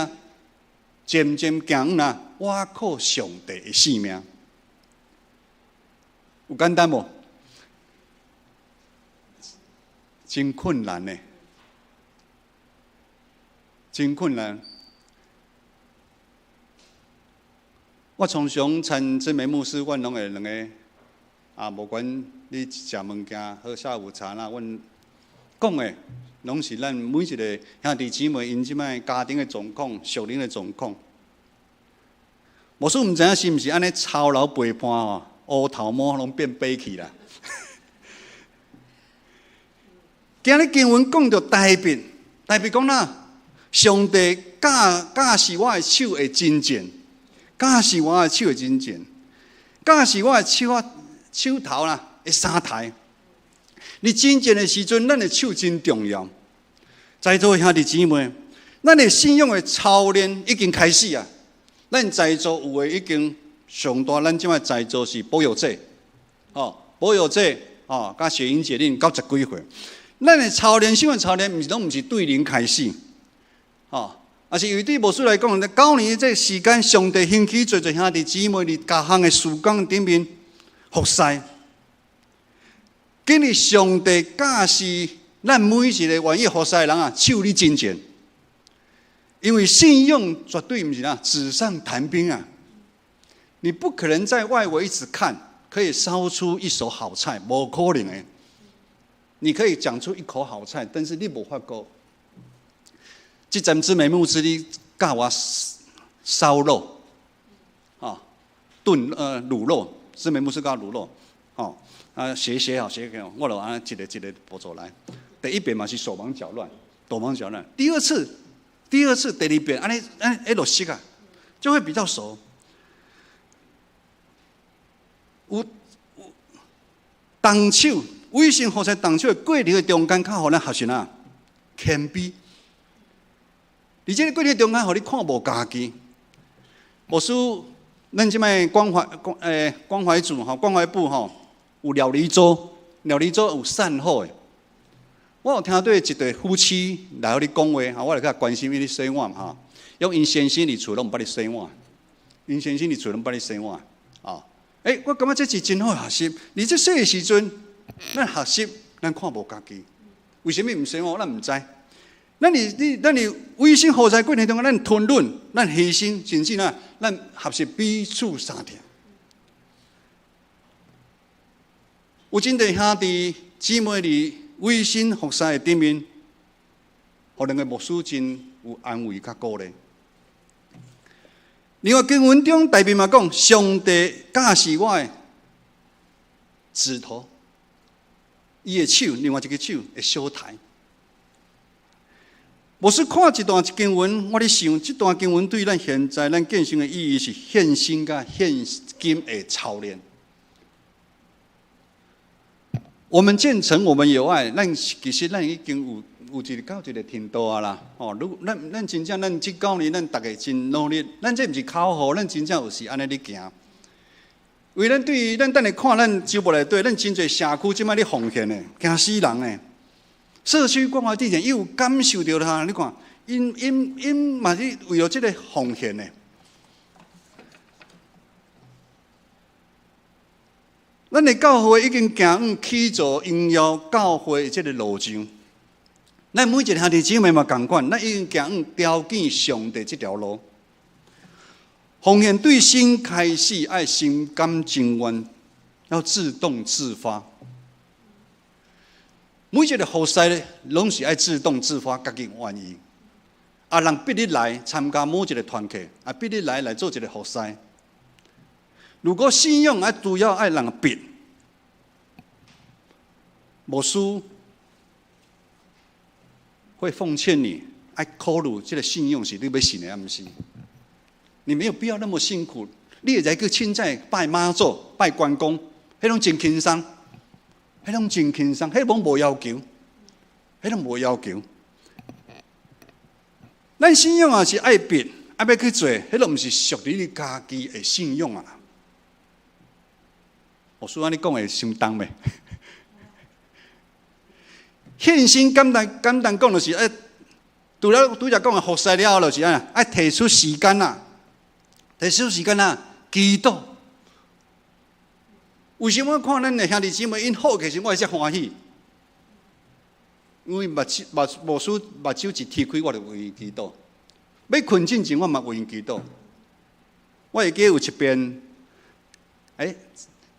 漸漸行啦，倚靠上帝的性命，有簡單無？真困難呢，真困難。我常常參真美牧師，阮攏會兩个啊，無管你食物件、喝下午茶啦，阮講的攏是咱每一个兄弟姊妹𪜶這擺家庭的狀況、屬靈的狀況。牧師毋知影是毋是按呢操勞陪伴吼，烏頭毛攏變白去啦。今日經文講著大衛，大衛講啦，上帝教教示我的手會征戰，教示我的手會征戰，教示我的手啊手頭啦會相刣。佇征戰的時陣，咱的手真重要。在座兄弟姊妹，咱的信仰的操練已經開始啊！咱在座有的已經上大，咱這擺在座是保育者，哦，保育者哦，佮雪英姐恁九十幾歲。咱的操練，信仰操練，毋是攏毋是對零開始，哦，啊是因為對牧師來講，九年這時間，上帝興起濟濟兄弟姊妹佇各項的事工頂面服侍。今日上帝教示咱每一个願意服侍的人啊，手咧征戰，因為信仰絕對毋是啊紙上談兵啊！你不可能在外圍一直看，可以燒出一手好菜，無可能的。你可以講出一口好菜，但是你無法度。這陣子美牧師你教我燒肉，啊，燉滷肉，姊妹牧師教滷肉，吼，啊學學好學學，我就按呢一个一个步驟來。第一遍嘛是手忙腳亂，手忙腳亂。第二次，第二次，第二遍，按呢按呢就熟啊，就會比較熟。有有動手，委身服侍動手的過程的中間，較予咱學習啊謙卑。佇這個過程中間，予你看無家己。牧師，咱這擺關懷關欸關懷組吼，關懷部吼有料理組，料理組有善後的。我有聽到一對夫妻來予你講話，吼，我來較關心伊咧洗碗吼，因為𪜶先生佇厝攏毋捌咧洗碗，𪜶先生佇厝攏毋捌咧洗碗，啊，欸，我感覺這是真好學習。佇這洗的時陣，咱學習，咱看無家己，為啥物毋洗碗？咱毋知。咱佇你咱佇委身服侍過程中間，咱吞忍，咱犧牲，甚至啊，咱學習彼此相疼。有真濟兄弟姊妹佇委身服侍的頂面，予兩个牧師真有安慰佮鼓勵。另外經文中大衛嘛講，上帝教示我的指頭，伊的手，另外一个手會相刣。牧師看這段經文，我咧想，這段經文對咱現在咱見證的意義是獻身佮獻金的操練。我們建成，我們有愛，咱其實咱已經有有一個到一個程度啊啦。哦，如咱咱真正咱這九年，咱逐家真努力，咱這毋是口號，咱真正有是按呢咧行。為咱對咱等下看咱周末內底，咱真濟社區這擺咧奉獻的，驚死人的。社區關懷之前，伊有感受著啦。你看，𪜶𪜶𪜶嘛是為著這个奉獻的。咱的教會已經行往起造榮耀教會的這个路上。咱每一个兄弟姊妹嘛仝款，咱已經行往朝見上帝這條路。奉獻對心開始愛心甘情願，要自動自發。每一个服侍咧，攏是愛自動自發，家己願意。啊，人逼你來參加某一个團契，啊，逼你來來做一个服侍。如果信仰愛拄要愛人逼，牧師會奉勸你愛考慮這个信仰是你欲信的，抑毋是？你沒有必要那麼辛苦，你會使去凊彩拜媽祖、拜關公，彼攏真輕鬆。彼攏真輕鬆，彼攏無要求，彼攏無要求。咱信仰也是愛逼，愛欲去做，彼攏毋是屬於你家己的信仰啊。牧師按呢講會傷重袂？獻身簡單簡單講就是，欸，除了拄才講的服侍了後，就是按呢，愛提出時間啊，提出時間啊，祈禱。為什麼看咱的兄弟姊妹𪜶好，其實我會遮歡喜，因為目睭目牧師目睭一踢開，我就為𪜶祈禱。欲睏進前，我嘛為𪜶祈禱。我會記有一遍，欸，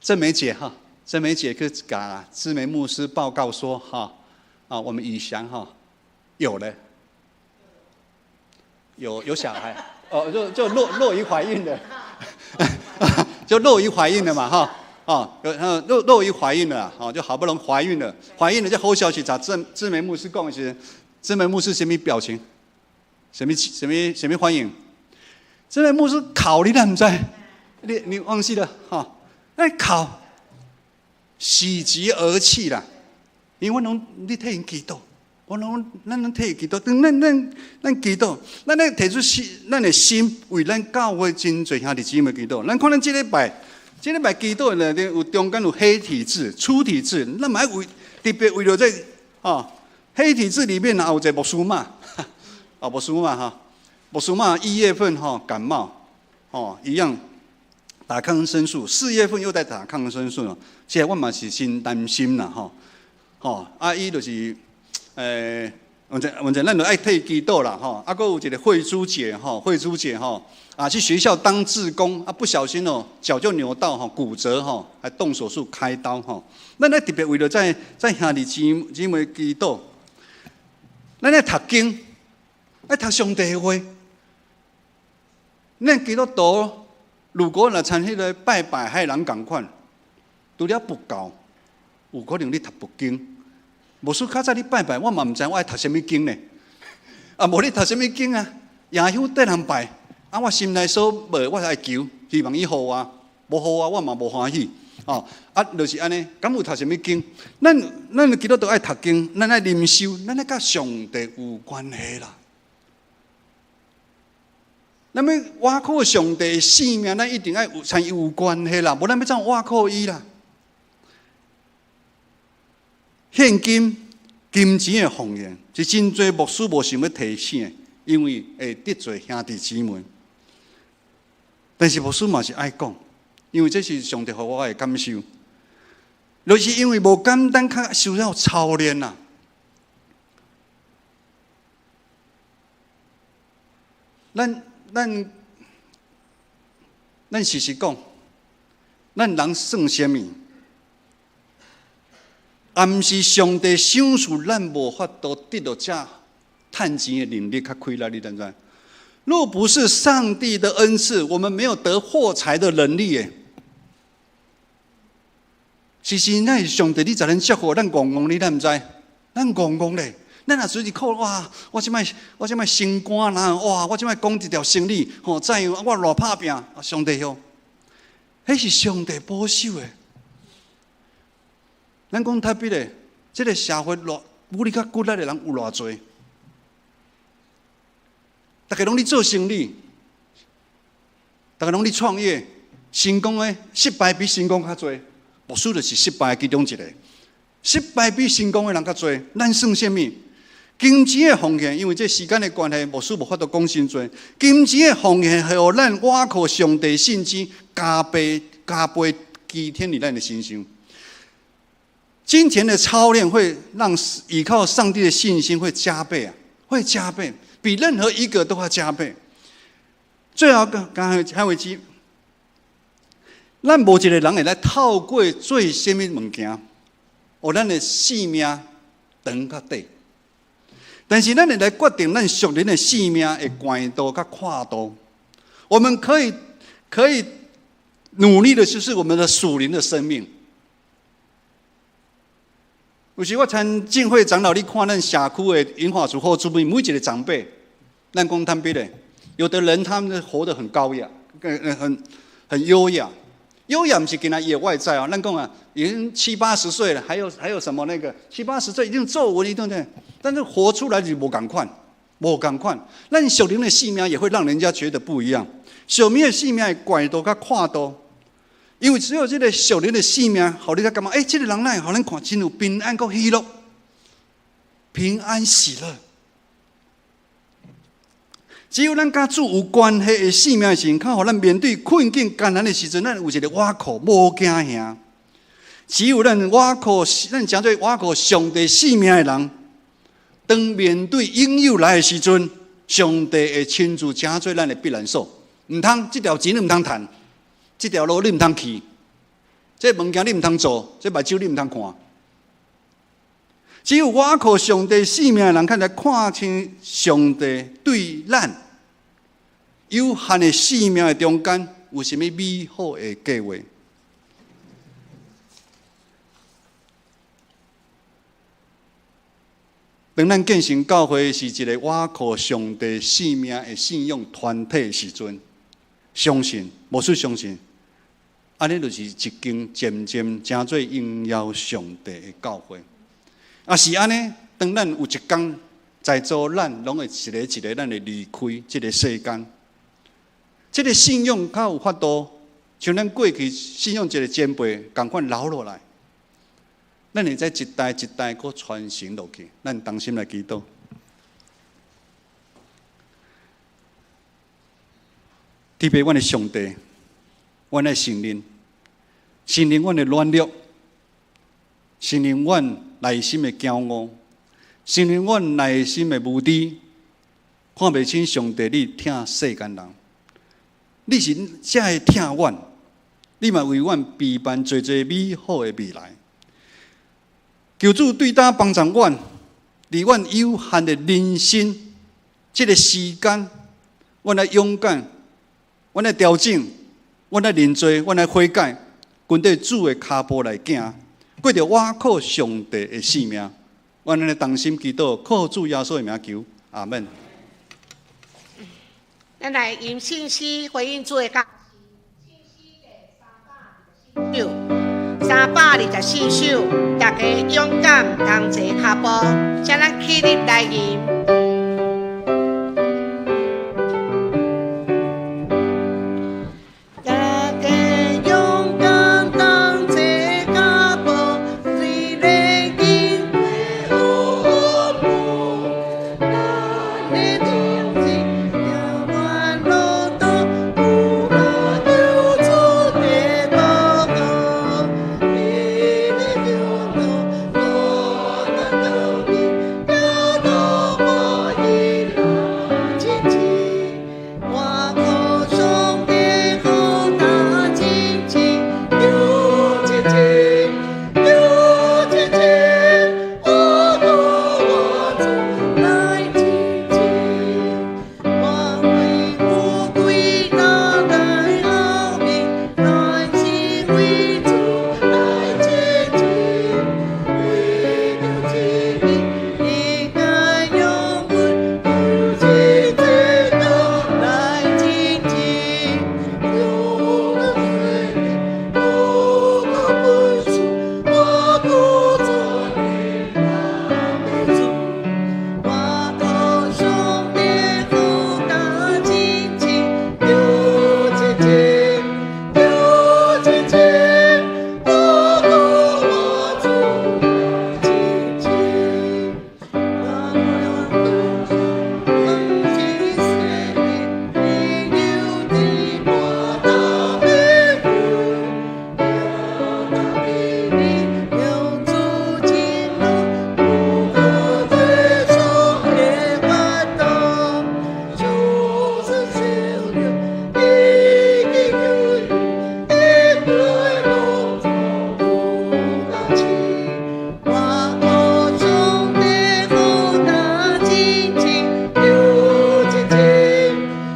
鄭梅姐哈，鄭梅姐去共姊妹牧師報告說哈，啊，我們宇翔哈有了，有有小孩，哦，就就若若儀懷孕了，就若儀懷孕了嘛哈。哦，若若儀懷孕了，哦，就好不容易懷孕了，懷孕了這好消息，咋鄭姊妹牧師講的是，姊妹牧師啥物表情？啥物啥物啥物反應？姊妹牧師哭你敢毋知？你你忘記了哈？哎哭，喜極而泣啦，因為攏你替𪜶祈禱，我攏咱攏替伊祈禱，當咱咱咱祈禱，咱咧提出心，咱的心為咱教會真濟兄弟姊妹祈禱。咱看咱這禮拜，這禮拜祈禱內底有中間有黑體字、粗體字，咱嘛愛為特別為著這哦，黑體字裡面也有一個牧師媽，啊牧師媽哈，牧師媽1月份哈感冒，哦一樣打抗生素，4月份又在打抗生素，這我嘛是真擔心啦吼，吼啊伊就是。欸，完全完全，咱就愛替祈禱啦，吼！啊，閣有一个慧珠姐，吼，慧珠姐，吼，啊，去學校當志工，啊，不小心哦，腳就扭到，吼，骨折，吼，還動手術開刀，吼。咱咧特別為著這兄弟姊妹祈禱，咱咧讀經，愛讀上帝話。咱基督徒如果若親彼个拜拜彼人仝款，除了佛教，有可能你讀佛經。牧師較早咧拜拜，我嘛毋知我愛讀啥物經呢？啊，無你讀啥物經啊？耶穌綴人拜，啊，我心內所無，我愛求，希望伊予我，無予我，我嘛無歡喜。哦，啊，就是按呢，敢有讀啥物經？咱基督徒愛讀經，咱愛靈修，咱愛佮上帝有關係啦。咱欲倚靠上帝的性命，咱一定愛有參伊有關係啦，無咱欲怎倚靠伊啦？現金、金錢的奉獻是真濟牧師無想欲提醒的，因為會得罪兄弟姊妹。但是牧師嘛是愛講，因為這是上帝予我的感受。就是因為無簡單，較需要操練啦。咱事實講，咱人算啥物？也毋是上帝賞賜咱無法度得著這趁錢的能力較氣力，你知毋知？若不是上帝的恩賜，我們沒有得貨財的能力耶。其實那是上帝，你才能祝福咱戇戇，你敢毋知？咱戇戇咧，咱若只是靠哇，我這擺升官啦，哇，我這擺講一條生理，吼，怎樣？我偌拍拚，上帝許，彼是上帝保守的。咱講特別的，這个社會偌武力較骨力的人有偌濟，逐家攏咧做生理，逐家攏咧創業，成功的失敗比成功較濟，牧師就是失敗其中一個，失敗比成功的人較濟。咱算啥物？金錢的奉獻，因為這時間的關係，牧師無法度講傷濟。金錢的奉獻會予咱倚靠上帝信心加倍加倍加添佇咱的身上。金錢的操練會讓依靠上帝的信心會加倍啊，會加倍，比任何一個都要加倍。最後，剛剛還為止，咱無一個人會來透過做啥物物件，予咱的性命長較短。但是咱會來決定咱屬靈的性命的寬度佮闊度。我們可以努力的，就是我們的屬靈的生命。有時我參浸會長老，你看咱社區的銀髮族好姊妹，每一個長輩，咱講坦白的，有的人他們活得很高雅，很優雅，優雅毋是干焦伊的外在哦。咱講啊，已經七八十歲了，還有什麼那個七八十歲已經皺紋一對不對？但是活出來就無仝款，無仝款。咱屬靈的性命也會讓人家覺得不一樣。屬靈的性命的廣度佮闊度。因為只有這个屬靈的性命，予你才感覺，欸，這个人哪會予咱看真有平安閣喜樂，平安喜樂。只有咱佮主有關係的性命時，較予咱面對困境艱難的時陣，咱有一个倚靠，無驚嚇。只有咱倚靠，咱成做倚靠上帝性命的人，當面對引誘來的時陣，上帝會親自成做咱的避難所。毋通這條錢你毋通趁。這條路你毋通去，這物件你毋通做，這目睭你毋通看。只有倚靠上帝性命的人，較來看清上帝對咱有限的性命的中間有啥物美好的計劃。當咱建成教會是一個倚靠上帝性命的信仰團體的時陣，相信，牧師相信，按呢就是一間漸漸成做榮耀上帝的教會。啊，是按呢，當咱有一工在座，咱攏會一個一個，咱會離開這个世間。這个信仰較有法度，像咱過去信仰一个前輩仝款留落來，咱會使一代一代閣傳承落去。咱同心來祈禱。特別阮的上帝，阮愛承認，承認阮的軟弱，承認阮內心的驕傲，是因為阮內心的無知，看袂清上帝你疼世間人，你是遮的疼阮，你嘛為阮備辦濟濟美好的未來。求主對當幫助阮，佇阮有限的人生這个時間，阮愛勇敢，阮愛調整，阮愛認罪，阮愛悔改，跟綴主的跤步來行，過著倚靠上帝的性命。阮按呢同心祈禱，靠主耶穌的名求，阿門。咱來用信心回應主的教示。324首，大家勇敢同齊跤步，請咱起立來吟。大家勇敢同齊跤步，雖然經過風雨，咱的前進長遠路途，有我求主的保護，你的腳路路難道明，行路無伊來前進。我靠上帝予大前進，有前進，有前進，我靠我主來前進。我為富貴拿來後面，乃是為主來前進。為了真理，應該用阮有志這道來前進。有了真理，不可不說，我不做你的主。我靠上帝予大前進，有前進，有前進，我靠我主來前進。我不是你有的我大美福，有大美丽，有主進路，不可退縮的法度，就是小了一個一個路走不到去。我靠上帝予大前進，有前進，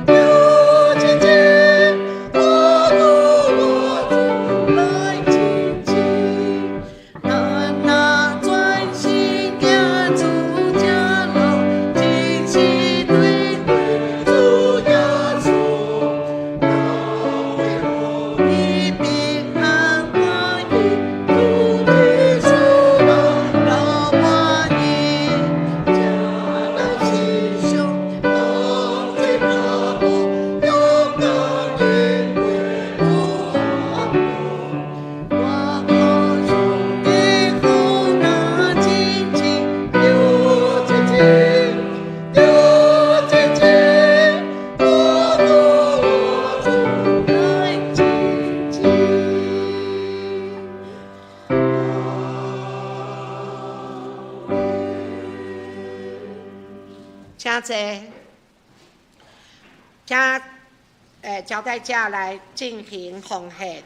有前進，我靠我主來前進。咱若專心行主這路，一生對對主耶穌，老會予你平安歡喜，主的手老老滿意，請咱時常同齊跤步，勇敢經過風雨。我靠上帝予大前進，有前進，有前進，我靠我主來前進。阿們。請坐，請招待者來進行奉獻。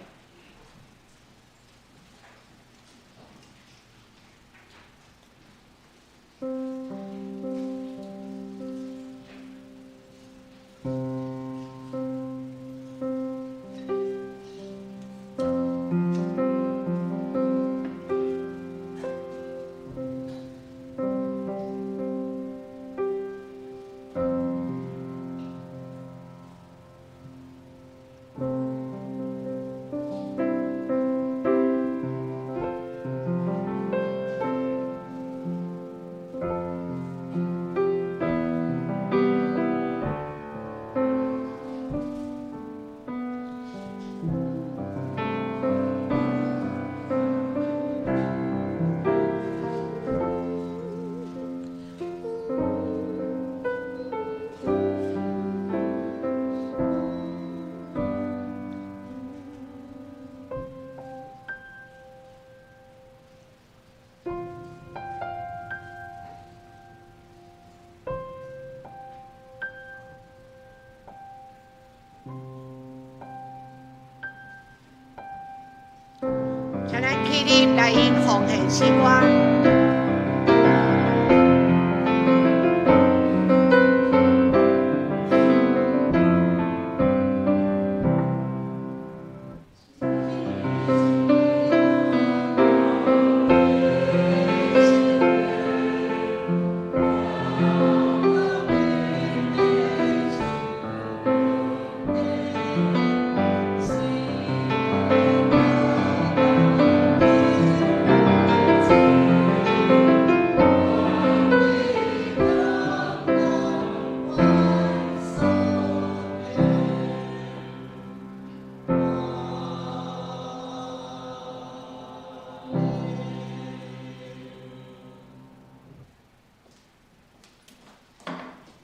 起立來用奉獻詩歌。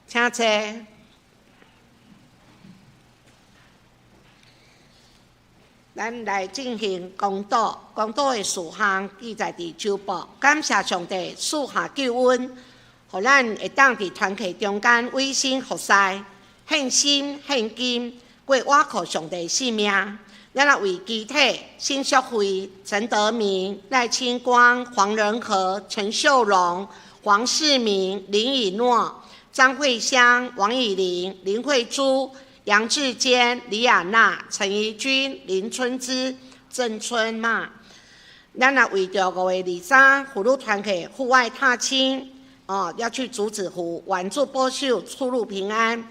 請坐。咱來進行公禱，公禱的事項記載佇週報。感謝上帝賜下救恩，予咱會當佇團契中間委身服侍，獻身獻金，過倚靠上帝性命。咱也為肢體新淑慧、陳德明、賴清光、黃仁和、陳秀榮、黃世明、林以諾、張慧香、王以玲、林慧珠、楊志堅、李亞娜、陳怡君、林春芝、鄭春媽。咱也為著5月23婦女團契戶外踏青，要去竹子湖，願主保守出入平安，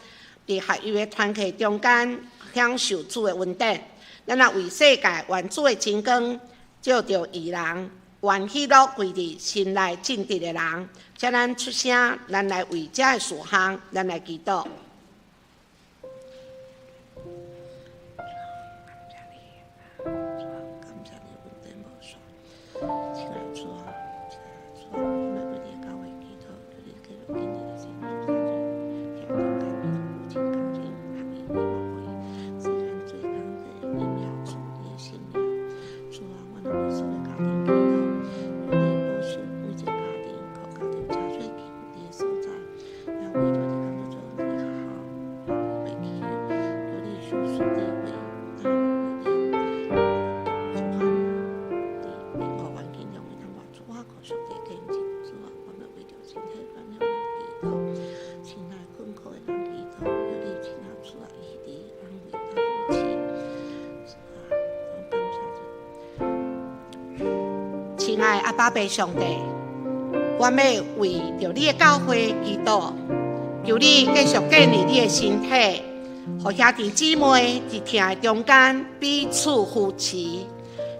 佇合一的團契中間享受主的恩典。咱也為世界願主的真光照著義人，願喜樂歸佇心內正直的人。請咱出聲，咱來為這个事項，咱來祈禱。親愛阿爸父上帝，我欲為著你的教會祈禱，求你繼續建立你的身體，予兄弟姊妹佇疼的中間彼此扶持，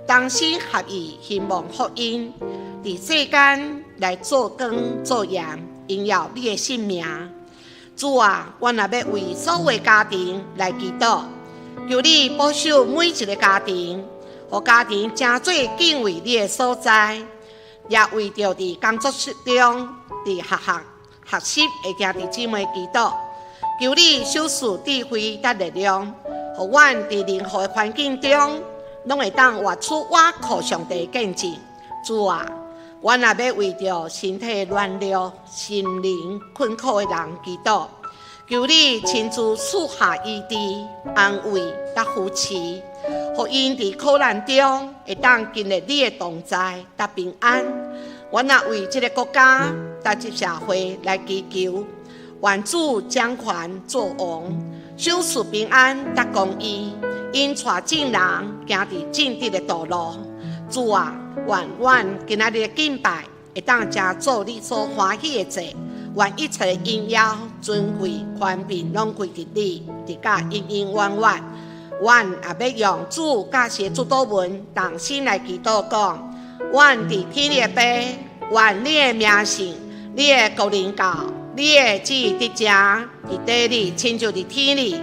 同心合意興旺福音，佇世間來做光做鹽，榮耀你的聖名。主啊，阮也欲為所有的家庭來祈禱，求你保守每一个家庭，予家庭成做敬畏你的所在，也為著佇工作室中、佇學校學習的兄弟姊妹祈禱，求你賞賜智慧佮力量，予阮佇任何的環境中，攏會當活出倚靠上帝的見證。主啊，阮也欲為著身體軟弱、心靈困苦的人祈禱，求你親自賜下醫治、安慰佮扶持，予𪜶佇苦難中會當經歷你的同在佮平安。阮也為這个國家佮這社會來祈求，願主掌權作王，賞賜平安佮公義，引帶眾人行佇正直的道路。主啊，願阮今仔日的敬拜會當成做你所歡喜的祭，願一切榮耀、尊貴、權柄攏歸佇你，直到永永遠遠。阮也欲用主教示的主禱文，同心來祈禱講：阮佇天的父，願你的名聖，你的國臨到，你的旨意得成，佇地裡親像佇天裡。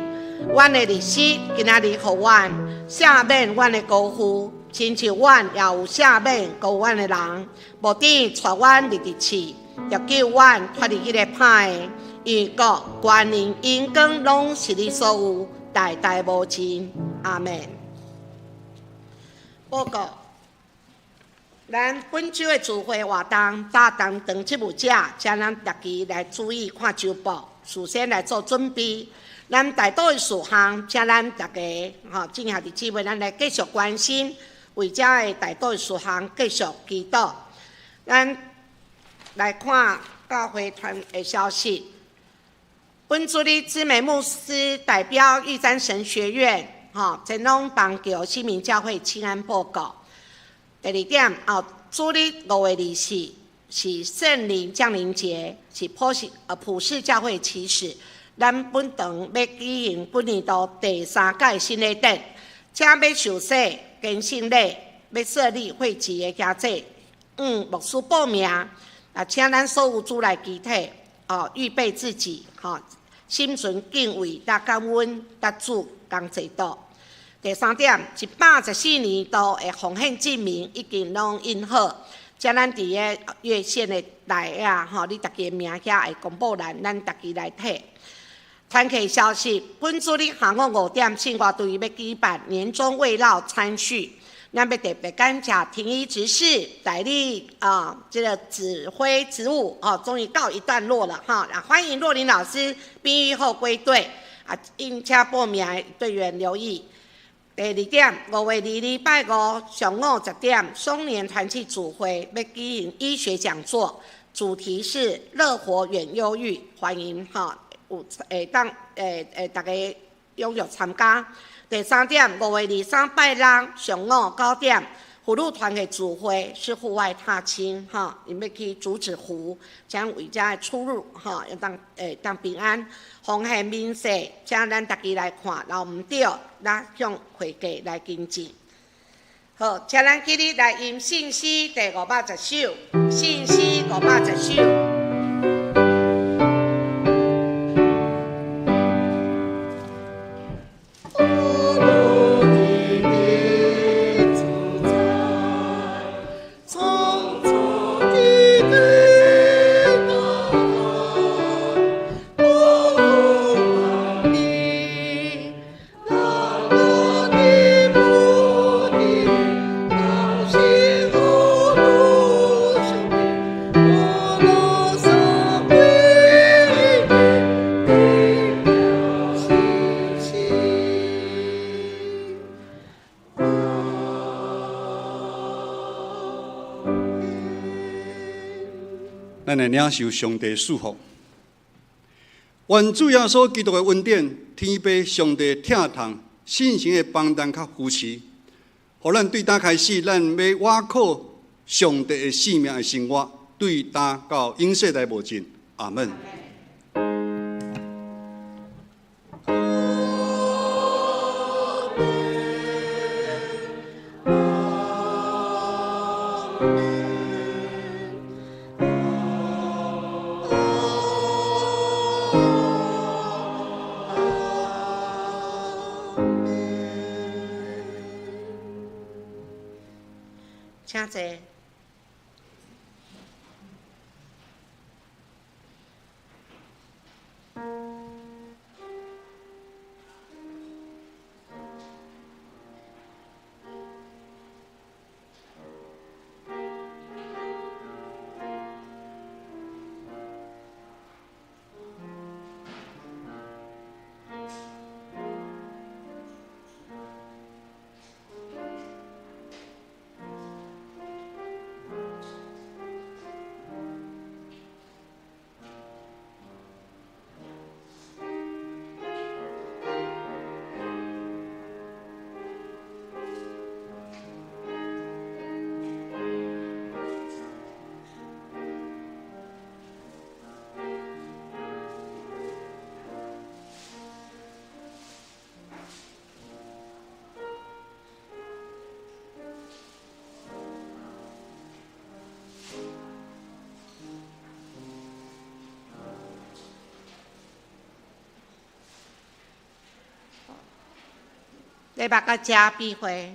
阮的日食今仔日予阮，赦免阮的辜負，親像阮也有赦免辜負阮的人。無准帶阮入佇試，著救阮脫離彼个歹的。因為國、權能、榮光攏是你所有，代代無盡。阿們。報告，咱本週的聚會活動，早當當七舞者，請咱逐家來注意看週報，事先來做準備。咱代禱的事項，請咱逐家吼，眾兄弟姊妹，咱來繼續關心。为遮的代祷事项继续祈祷。咱来看教会团的消息。本主日姊妹牧师代表玉山神学院，吼，前往邦桥新民教会请安报告。第二点，哦，主日5月24是圣灵降临节，是普世教会起始。咱本堂欲举行本年度第三届洗礼典，请欲受洗、坚信礼、欲设立会籍的家长，向牧师报名。啊，请咱所有主内肢体，哦，预备自己，吼，心存敬畏，佮感恩，佮主同齐祷。第三点，114年度的奉献证明已经拢印好，请咱伫个月线的内啊，吼，你逐家名遐会公布栏，咱逐家来提。团契消息，本主日下午5点，圣歌队欲举办年终慰劳餐叙，咱欲特别感谢廷医执事代理啊，这个指挥职务哦，终于告一段落了哈。啊，欢迎若琳老师病愈后归队啊，应请报名的队员留意。第二点，5月2日拜五上午10点，松年团契组会欲举行医学讲座，主题是乐活远忧郁，欢迎哈。有会当逐家踊跃参加。第三点，5月23拜六上午9点，妇女团的聚会是户外踏青，哈，𪜶欲去竹子湖，将为遮的出入，哈，会当会当平安。奉献明细，请咱逐家来看，若毋对，咱向会计来跟进。好，请咱起立来吟圣诗第510首，圣诗510首。咱来领受上帝赐福。愿主耶稣基督的恩典、天父上帝疼痛、圣神的帮助佮扶持，予咱对今开始，咱欲倚靠上帝的性命的生活，对今到永世代无尽。阿门。请坐。礼拜到遮闭会。